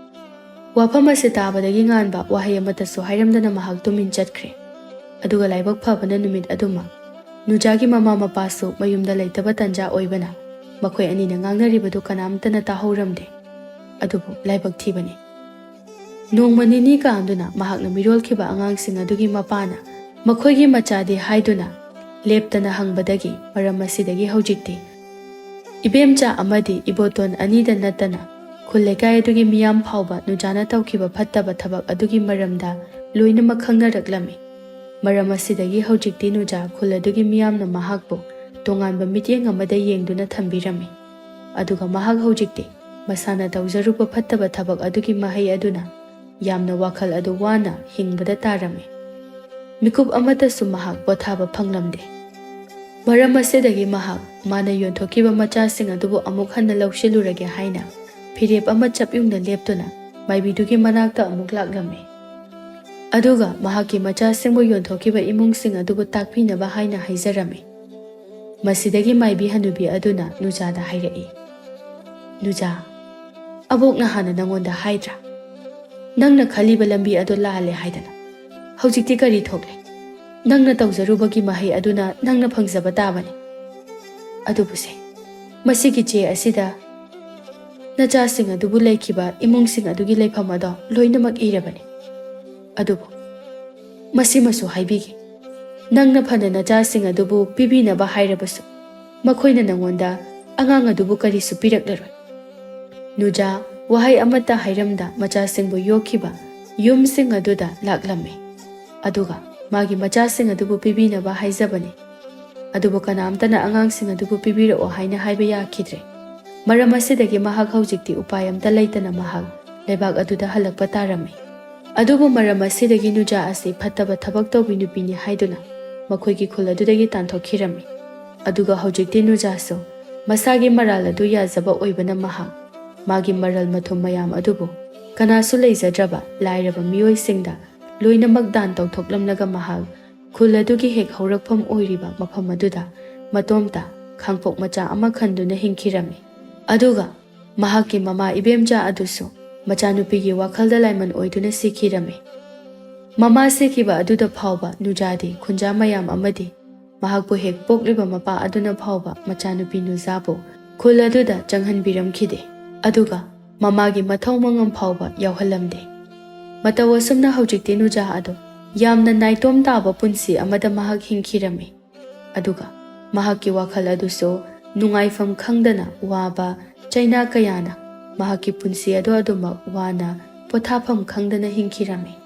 ꯋꯥꯐꯝ ꯑꯁꯤ ꯇꯥꯕꯗꯒꯤ ꯉꯥꯟꯕ ꯋꯥꯍꯩ ꯑꯃꯠꯇꯁꯨ ꯍꯥꯏꯔꯝꯗꯅ ꯃꯍꯥꯛ ꯇꯨꯃꯤꯟ ꯆꯠꯈ꯭ꯔꯦ꯫ ꯑꯗꯨꯒ ꯂꯥꯏꯕꯛ ꯐꯕꯅ ꯅꯨꯃꯤꯠ ꯑꯗꯨꯃꯛ ꯅꯨꯖꯥꯒꯤ ꯃꯃꯥ ꯃꯄꯥꯁꯨ ꯃꯌꯨꯝꯗ ꯂꯩꯇꯕ ꯇꯟꯖꯥ ꯑꯣꯏꯕꯅ ꯃꯈꯣꯏ ꯑꯅꯤꯅ ꯉꯥꯡꯅꯔꯤꯕꯗꯨ ꯀꯅꯥꯝꯇꯅ ꯇꯥꯍꯧꯔꯝꯗꯦ꯫ ꯑꯗꯨꯕꯨ ꯂꯥꯏꯕꯛ ꯊꯤꯕꯅꯤ, ꯅꯣꯡꯃ ꯅꯤꯅꯤ ꯀꯥꯟꯗꯨꯅ ꯃꯍꯥꯛꯅ ꯃꯤꯔꯣꯜꯈꯤꯕ ꯑꯉꯥꯡꯁꯤꯡ ꯑꯗꯨꯒꯤ ꯃꯄꯥꯅ ꯃꯈꯣꯏꯒꯤ ꯃꯆꯥꯗꯤ ꯍꯥꯏꯗꯨꯅ ꯂꯦꯞꯇꯅ ꯍꯪꯕꯗꯒꯤ ꯃꯔꯝ ꯑꯁꯤꯗꯒꯤ ꯍꯧꯖꯤꯛꯇꯤ ꯏꯕꯦꯝꯆꯥ ꯑꯃꯗꯤ ꯏꯕꯣꯇꯣꯟ ꯑꯅꯤꯗ ꯅꯠꯇꯅ ꯈꯨꯜ ꯂꯩꯀꯥꯏ ꯑꯗꯨꯒꯤ ꯃꯤꯌꯥꯝ ꯐꯥꯎꯕ ꯅꯨꯖꯥꯅ ꯇꯧꯈꯤꯕ ꯐꯠꯇꯕ ꯊꯕꯛ ꯑꯗꯨꯒꯤ ꯃꯔꯝꯗ ꯂꯣꯏꯅꯃꯛ ꯈꯪꯅꯔꯛꯂꯝꯃꯤ꯫ ꯃꯔꯝ ꯑꯁꯤꯗꯒꯤ ꯍꯧꯖꯤꯛꯇꯤ ꯅꯨꯖꯥ ꯈꯨꯜ ꯑꯗꯨꯒꯤ ꯃꯤꯌꯥꯝꯅ ꯃꯍꯥꯛꯄꯨ ꯇꯣꯉꯥꯟꯕ ꯃꯤꯠꯌꯦꯡ ꯑꯃꯗ ꯌꯦꯡꯗꯨꯅ ꯊꯝꯕꯤꯔꯝꯃꯤ꯫ ꯑꯗꯨꯒ ꯃꯍꯥꯛ ꯍꯧꯖꯤꯛꯇꯤ ꯃꯁꯥꯅ ꯇꯧꯖꯔꯨꯕ ꯐꯠꯇꯕ ꯊꯕꯛ ꯑꯗꯨꯒꯤ ꯃꯍꯩ ꯑꯗꯨꯅ ꯌꯥꯝꯅ ꯋꯥꯈꯜ ꯑꯗꯨ ꯋꯥꯅ ꯍꯤꯡꯕꯗ ꯇꯥꯔꯝꯃꯤ꯫ ꯃꯤꯀꯨꯞ ꯑꯃꯠꯇꯁꯨ ꯃꯍꯥꯛ ꯄꯣꯊꯥꯕ ꯐꯪꯂꯝꯗꯦ꯫ ꯃꯔꯝ ꯑꯁꯤꯗꯒꯤ ꯃꯍꯥꯛ ꯃꯥꯅ ꯌꯣꯟꯊꯣꯛꯈꯤꯕ ꯃꯆꯥꯁꯤꯡ ꯑꯗꯨꯕꯨ ꯑꯃꯨꯛ ꯍꯟꯅ ꯂꯧꯁꯤꯜꯂꯨꯔꯒꯦ ꯍꯥꯏꯅ ꯐꯤꯔꯦꯞ ꯑꯃ ꯆꯞ ꯌꯨꯡꯅ ꯂꯦꯞꯇꯨꯅ ꯃꯥꯏꯕꯤꯗꯨꯒꯤ ꯃꯅꯥꯛꯇ ꯑꯃꯨꯛ ꯂꯥꯛꯂꯝꯃꯤ꯫ ꯑꯗꯨꯒ ꯃꯍꯥꯛꯀꯤ ꯃꯆꯥꯁꯤꯡꯕꯨ ꯌꯣꯟꯊꯣꯛꯈꯤꯕ ꯏꯃꯨꯡꯁꯤꯡ ꯑꯗꯨꯕꯨ ꯇꯥꯛꯄꯤꯅꯕ ꯍꯥꯏꯅ ꯍꯥꯏꯖꯔꯝꯃꯤ꯫ ꯃꯁꯤꯗꯒꯤ ꯃꯥꯏꯕꯤ ꯍꯅꯨꯕꯤ ꯑꯗꯨꯅ ꯅꯨꯖꯥꯗ ꯍꯥꯏꯔꯛꯏ, "ꯅꯨꯖꯥ, ꯑꯕꯣꯛꯅ ꯍꯥꯟꯅ ꯅꯪꯉꯣꯟꯗ ꯍꯥꯏꯗ꯭ꯔꯥ? ꯅꯪꯅ ꯈꯜꯂꯤꯕ ꯂꯝꯕꯤ ꯑꯗꯨ ꯂꯥꯜꯂꯦ ꯍꯥꯏꯗꯅ꯫ ꯍꯧꯖꯤꯛꯇꯤ ꯀꯔꯤ ꯊꯣꯛꯂꯦ? ꯅꯪꯅ ꯇꯧꯖꯔꯨꯕꯒꯤ ꯃꯍꯩ ꯑꯗꯨꯅ ꯅꯪꯅ ꯐꯪꯖꯕ ꯇꯥꯕꯅꯤ꯫ ꯑꯗꯨꯕꯨꯁꯦ, ꯃꯁꯤꯒꯤ ꯆꯦ ꯑꯁꯤꯗ ꯅꯆꯥꯁꯤꯡ ꯑꯗꯨꯕꯨ ꯂꯩꯈꯤꯕ ꯏꯃꯨꯡꯁꯤꯡ ꯑꯗꯨꯒꯤ ꯂꯩꯐꯝ ꯑꯗꯣ ꯂꯣꯏꯅꯃꯛ ꯏꯔꯕꯅꯤ꯫ ꯑꯗꯨꯕꯨ ꯃꯁꯤꯃꯁꯨ ꯍꯥꯏꯕꯤꯒꯦ, ꯅꯪꯅ ꯐꯅ ꯅꯆꯥꯁꯤꯡ ꯑꯗꯨꯕꯨ ꯄꯤꯕꯤꯅꯕ ꯍꯥꯏꯔꯕꯁꯨ, ꯃꯈꯣꯏꯅ ꯅꯪꯉꯣꯟꯗ ꯑꯉꯥꯡ ꯑꯗꯨꯕꯨ ꯀꯔꯤꯁꯨ ꯄꯤꯔꯛꯂꯔꯣꯏ꯫" ꯅꯨꯖꯥ ꯋꯥꯍꯩ ꯑꯃꯠꯇ ꯍꯥꯏꯔꯝꯗ ꯃꯆꯥꯁꯤꯡꯕꯨ ꯌꯣꯛꯈꯤꯕ ꯌꯨꯝꯁꯤꯡ ꯑꯗꯨꯗ ꯂꯥꯛꯂꯝꯃꯤ꯫ ꯑꯗꯨꯒ ꯃꯥꯒꯤ ꯃꯆꯥꯁꯤꯡ ꯑꯗꯨꯕꯨ ꯄꯤꯕꯤꯅꯕ ꯍꯥꯏꯖꯕꯅꯤ꯫ ꯑꯗꯨꯕꯨ ꯀꯅꯥꯝꯇꯅ ꯑꯉꯥꯡꯁꯤꯡ ꯑꯗꯨꯕꯨ ꯄꯤꯕꯤꯔꯛꯑꯣ ꯍꯥꯏꯅ ꯍꯥꯏꯕ ꯌꯥꯈꯤꯗ꯭ꯔꯦ꯫ ꯃꯔꯝ ꯑꯁꯤꯗꯒꯤ ꯃꯍꯥꯛ ꯍꯧꯖꯤꯛꯇꯤ ꯎꯄꯥꯏ ꯑꯝꯇ ꯂꯩꯇꯅ ꯃꯍꯥꯛ ꯂꯩꯕꯥꯛ ꯑꯗꯨꯗ ꯍꯜꯂꯛꯄ ꯇꯥꯔꯝꯃꯤ꯫ ꯑꯗꯨꯕꯨ ꯃꯔꯝ ꯑꯁꯤꯗꯒꯤ ꯅꯨꯖꯥ ꯑꯁꯤ ꯐꯠꯇꯕ ꯊꯕꯛ ꯇꯧꯕꯤ ꯅꯨꯄꯤꯅꯤ ꯍꯥꯏꯗꯨꯅ ꯃꯈꯣꯏꯒꯤ ꯈꯨꯜ ꯑꯗꯨꯗꯒꯤ ꯇꯥꯟꯊꯣꯛꯈꯤꯔꯝꯃꯤ꯫ ꯑꯗꯨꯒ ꯍꯧꯖꯤꯛꯇꯤ ꯅꯨꯖꯥꯁꯨ ꯃꯁꯥꯒꯤ ꯃꯔꯥꯜ ꯑꯗꯨ ꯌꯥꯖꯕ ꯑꯣꯏꯕꯅ ꯃꯍꯥꯛ ꯃꯥꯒꯤ ꯃꯔꯜ ꯃꯊꯨꯝ ꯃꯌꯥꯝ ꯑꯗꯨꯕꯨ ꯀꯅꯥꯁꯨ ꯂꯩꯖꯗ꯭ꯔꯕ ꯂꯥꯏꯔꯕ ꯃꯤꯑꯣꯏꯁꯤꯡꯗ ꯂꯣꯏꯅꯃꯛ ꯗꯥꯟ ꯇꯧꯊꯣꯛꯂꯝꯂꯒ ꯃꯍꯥꯛ ꯈꯨꯜ ꯑꯗꯨꯒꯤ ꯍꯦꯛ ꯍꯧꯔꯛꯐꯝ ꯑꯣꯏꯔꯤꯕ ꯃꯐꯝ ꯑꯗꯨꯗ ꯃꯇꯣꯝꯇ ꯈꯥꯡꯄꯣꯛ ꯃꯆꯥ ꯑꯃ ꯈꯟꯗꯨꯅ ꯍꯤꯡꯈꯤꯔꯝꯃꯤ꯫ ꯑꯗꯨꯒ ꯃꯍꯥꯛꯀꯤ ꯃꯃꯥ ꯏꯕꯦꯝꯆꯥ ꯑꯗꯨꯁꯨ ꯃꯆꯥꯅꯨꯄꯤꯒꯤ ꯋꯥꯈꯜꯗ ꯂꯥꯏꯃꯟ ꯑꯣꯏꯗꯨꯅ ꯁꯤꯈꯤꯔꯝꯃꯤ꯫ ꯃꯃꯥ ꯁꯤꯈꯤꯕ ꯑꯗꯨꯗ ꯐꯥꯎꯕ ꯅꯨꯖꯥꯗꯤ ꯈꯨꯟꯖꯥ ꯃꯌꯥꯝ ꯑꯃꯗꯤ ꯃꯍꯥꯛꯄꯨ ꯍꯦꯛ ꯄꯣꯛꯂꯤꯕ ꯃꯄꯥ ꯑꯗꯨꯅ ꯐꯥꯎꯕ ꯃꯆꯥꯅꯨꯄꯤ ꯅꯨꯖꯥꯕꯨ ꯈꯨꯜ ꯑꯗꯨꯗ ꯆꯪꯍꯟꯕꯤꯔꯝꯈꯤꯗꯦ꯫ ꯑꯗꯨꯒ ꯃꯃꯥꯒꯤ ꯃꯊꯧ ꯃꯉꯝ ꯐꯥꯎꯕ ꯌꯥꯎꯍꯜꯂꯝꯗꯦ꯫ ꯃꯇꯧ ꯑꯁꯨꯝꯅ ꯍꯧꯖꯤꯛꯇꯤ ꯅꯨꯖꯥ ꯑꯗꯨ ꯌꯥꯝꯅ ꯅꯥꯏꯇꯣꯝ ꯇꯥꯕ ꯄꯨꯟꯁꯤ ꯑꯃꯗ ꯃꯍꯥꯛ ꯍꯤꯡꯈꯤꯔꯝꯃꯤ꯫ ꯑꯗꯨꯒ ꯃꯍꯥꯛꯀꯤ ꯋꯥꯈꯜ ꯑꯗꯨꯁꯨ ꯅꯨꯡꯉꯥꯏꯐꯝ ꯈꯪꯗꯅ ꯋꯥꯕ ꯆꯩꯅꯥ ꯀꯌꯥꯅ ꯃꯍꯥꯛꯀꯤ ꯄꯨꯟꯁꯤ ꯑꯗꯨ ꯑꯗꯨꯃꯛ ꯋꯥꯅ ꯄꯣꯊꯥꯐꯝ ꯈꯪꯗꯅ ꯍꯤꯡꯈꯤꯔꯝꯃꯤ꯫